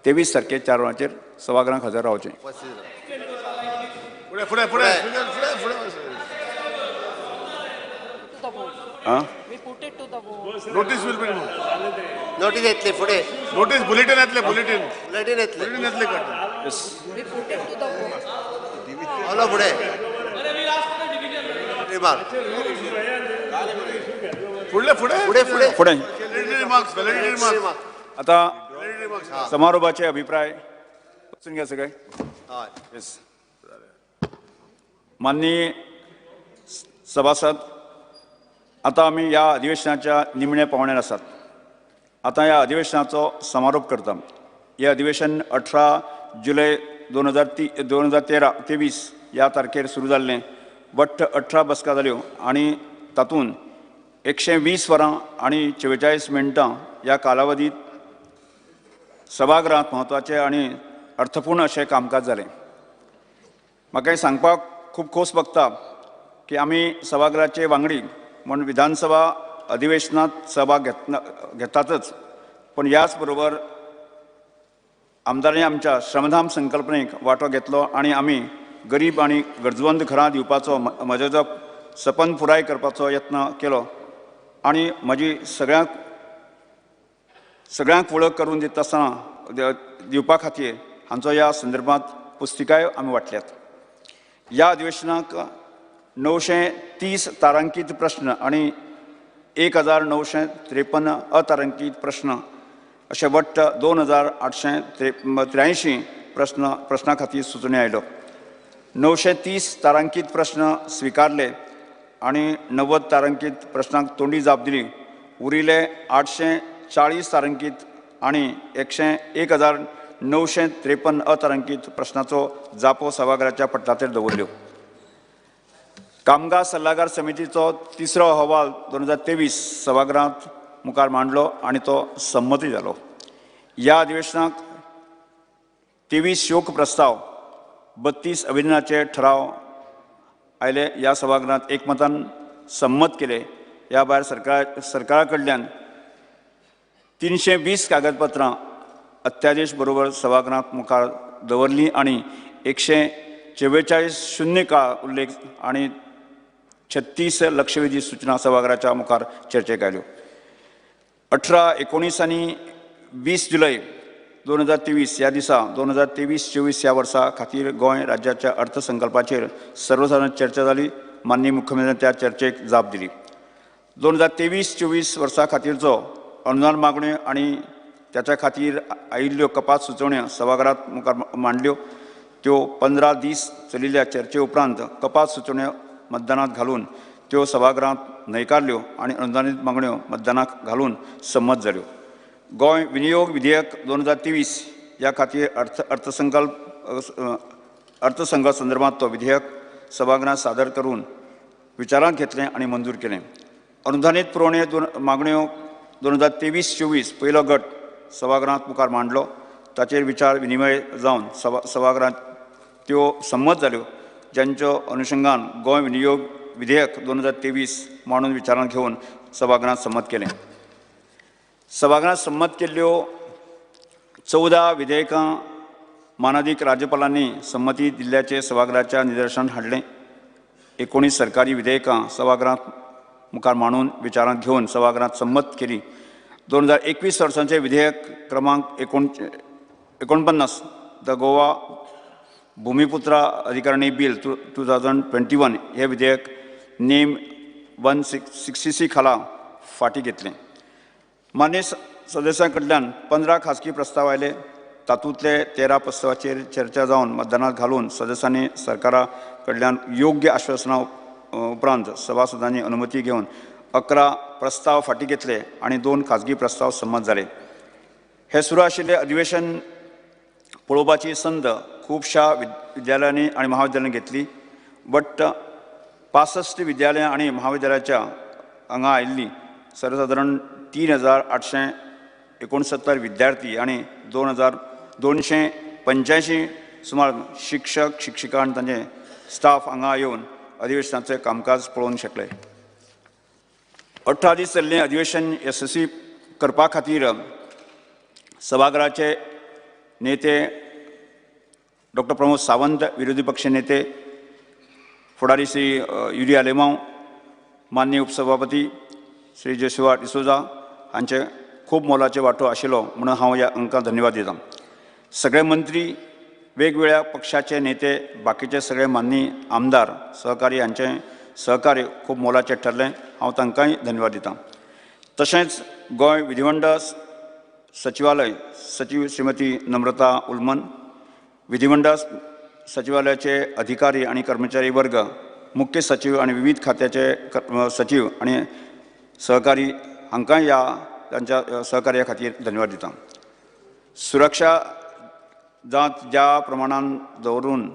23 तारखे 4 वरांचेर सभागृहांक हजर रावचें. नोटीस will be notice येतली फुडें. नोटीस बुलेटीन येतलें. बुलेटीन बुलेटीन येतलें. बुलेटीन येतलें. हॅलो फुडें रिमार्क फुडले फुडें फुडें फुडें फुडें रिमार्क्स रिमार्क्स. आतां समारोपाचे अभिप्राय वचून घ्या सगळे. येस माननीय सभासद, आतां आमी ह्या अधिवेशनाच्या निमण्या पावण्यार आसात. आतां ह्या अधिवेशनाचो समारोप करता. हें अधिवेशन 18 जुलय 2023 ह्या तारखेर सुरू जाल्लें. वट्ट 18 बसका जाल्यो आनी तातूंत 120 वरां आनी 44 मिनटां ह्या कालावधीत सभागृहांत म्हत्वाचें आनी अर्थपूर्ण अशें कामकाज जालें. म्हाका हें सांगपाक खूब खोस भोगता की आमी सभागृहाचे वांगडी म्हूण विधानसभा अधिवेशनांत सहभाग घेतातच, पूण ह्याच बरोबर आमदारांनी आमच्या श्रमधाम संकल्पनेक वांटो घेतलो आनी आमी गरीब आनी गरजवंत घरां दिवपाचो म्हजो जो सपन पुराय करपाचो यत्न केलो आनी म्हजी सगळ्यांक वळख करून दिता आसतना दिवपा खातीर हांचो ह्या संदर्भात पुस्तिकाय आमी वांटल्यात. ह्या अधिवेशनाक 930 तारांकीत प्रश्न आनी 1953 अतारांकीत प्रश्न अशे वट्ट 2883 प्रश्ना खातीर सुचोवणी आयल्यो. 930 तारांकीत प्रश्न स्विकारले आनी 90 तारांकीत प्रश्नांक तोंडी जाप दिली. उरिल्ले 840 तारांकीत आनी 1953 अतारांकीत प्रश्नाचो जापो सभाघराच्या पटलाचेर दवरल्यो. कामगार सल्लागार समितीचो तिसरो अहवाल 2023 सभागृहांत मुखार मांडलो आनी तो संमती जालो. ह्या अधिवेशनाक 23 शोक प्रस्ताव, 32 अभिनंदनाचे ठराव आयले. ह्या सभागृहांत एकमतान संमत केले. ह्या भायर सरकारा कडल्यान 320 कागदपत्रां अत्यादेश बरोबर सभागृहांत मुखार दवरलीं आनी 144 शून्य काळ उल्लेख आनी 36 लक्षवेधी सूचना सभागृहाच्या मुखार चर्चेक आयल्यो. 18, 19 आनी 20 जुलय 2023 ह्या दिसा 2023-24 ह्या वर्सा खातीर गोंय राज्याच्या अर्थसंकल्पाचेर सर्वसाधारण चर्चा जाली. माननीय मुख्यमंत्र्यान त्या चर्चेक जाप दिली. 2023-24 वर्सा खातीरचो अनुदान मागण्यो आनी त्याच्या खातीर आयिल्ल्यो कपात सुचोवण्यो सभागृहांत मुखार मांडल्यो. त्यो 15 दीस चलिल्ल्या चर्चे उपरांत कपात सुचोवण्यो मतदानात घालून त्यो सभागृहांत न्हयकारल्यो आनी अनुदानीत मागण्यो मतदानाक घालून संमत जाल्यो. गोंय विनियोग विधेयक 2023 ह्या खातीर अर्थसंकल्प संदर्भात तो विधेयक सभागृहांत सादर करून विचारांत घेतलें आनी मंजूर केलें. अनुदानीत पुरवणे मागण्यो 2023-24 पयलो गट सभागृहांत मुखार मांडलो. ताचेर विचार विनिमय जावन सभागृहांत त्यो संमत जाल्यो, ज्यांच्या अनुशंगान गोंय विनियोग विधेयक 2023 मांडून विचारांत घेवन सभागृहांत संमत केलें. सभागृहांत संमत केल्ल्यो 14 विधेयकां मानादीक राज्यपालांनी संमती दिल्ल्याचें सभागृहाच्या निदर्शन हाडलें. 19 सरकारी विधेयकां सभागृहांत मुखार मांडून विचारांत घेवन सभागृहांत संमत केली. 2021 वर्सांचे विधेयक क्रमांक 49 the Goa Bhumiputra Adhikarani bill 2021 हे विधेयक नेम 166 खाला फाटी घेतलें. मान्य सदस्यां कडल्यान 15 खासगी प्रस्ताव आयले. तातूंतले 13 प्रस्तावाचेर चर्चा जावन मतदानात घालून सदस्यांनी सरकारा कडल्यान योग्य आश्वासना उपरांत सभासदांनी अनुमती घेवन 11 प्रस्ताव फाटी घेतले आनी 2 खासगी प्रस्ताव संमत जाले. हे सुरू आशिल्लें अधिवेशन पळोवपाची संद खुबश्या विद्यालयांनी आनी महाविद्यालयांनी घेतली. वट्ट 65 विद्यालयां आनी महाविद्यालयाच्या हांगा आयिल्लीं सर्वसादारण 3869 विद्यार्थी आनी 2285 सुमार शिक्षक शिक्षिका आनी तांचे स्टाफ हांगा येवन अधिवेशनाचें कामकाज पळोवंक शकले. 18 दीस चल्लें अधिवेशन येसस्वी करपा खातीर सभागृहाचे नेते डॉक्टर प्रमोद सावंत, विरोधी पक्ष नेते फुडारी श्री युरी आलेमांव, माननीय उपसभापती श्री जोशुआ डिसोजा हांचे खूब मोलाचे वांटो आशिल्लो म्हणून हांव ह्या हांकां धन्यवाद दितां. सगळे मंत्री, वेगवेगळ्या पक्षाचे नेते, बाकीचे सगळे माननीय आमदार सहकारी हांचे सहकार्य खूब मोलाचें ठरलें. हांव तांकांय धन्यवाद दितां. तशेंच गोंय विधिमंडळ सचिवालय सचिव श्रीमती नम्रता उलमन, विधिमंडळ सचिवालयाचे अधिकारी आनी कर्मचारी वर्ग, मुख्य सचिव आनी विविध खात्याचे सचिव आनी सहकारी हांकां ह्या तांच्या सहकार्या खातीर धन्यवाद दितां. सुरक्षा जांच ज्या प्रमाणान दवरून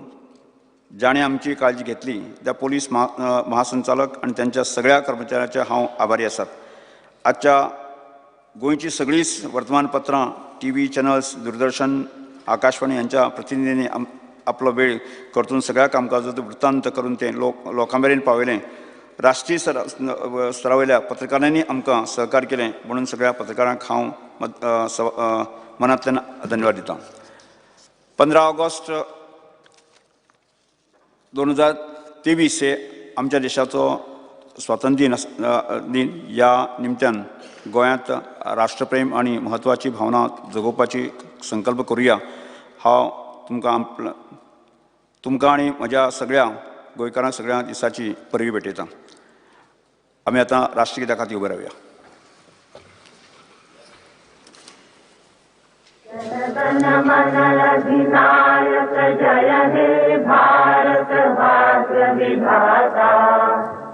जाणें आमची काळजी घेतली त्या पोलीस महासंचालक आनी तांच्या सगळ्या कर्मचाऱ्यांचे हांव आभारी आसात. आजच्या गोंयची सगळींच वर्तमानपत्रां, T V channels, Doordarshan, Akashvani हांच्या प्रतिनिधींनी आपलो वेळ करतून सगळ्या कामकाजाचो वृत्तांत करून ते लोकां मेरेन पावयलें. राष्ट्रीय स्तरा वयल्या पत्रकारांनी आमकां सहकार्य केलें म्हणून सगळ्या पत्रकारांक हांव मनांतल्यान धन्यवाद दितां. 15 ऑगस्ट 2023 हे आमच्या देशाचो स्वातंत्र्य दिन. ह्या निमतान गोंयांत राष्ट्रप्रेम आनी म्हत्वाची भावना जगोवपाची संकल्प करुया. हांव तुमकां आनी म्हज्या सगळ्या गोंयकारांक सगळ्या दिसाची परबी भेटयतां. आमी आतां राष्ट्रगीता खातीर उबे रावया.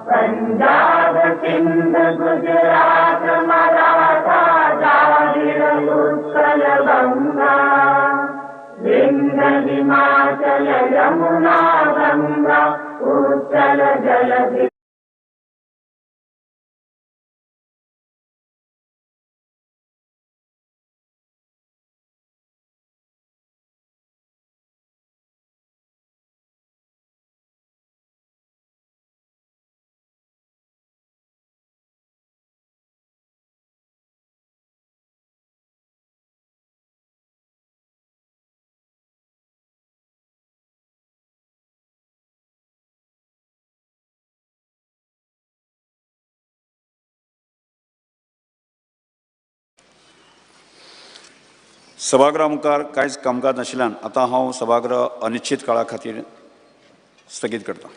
पंजाब सिंध गुजरात मराठा द्राविड उत्कल गंगा विंध्य हिमाचल यमुना गंगा उच्चल जलधि. सभागृहा मुखार कांयच कामकाज नाशिल्ल्यान आतां हांव सभागृह अनिश्चित काळा खातीर स्थगीत करतां.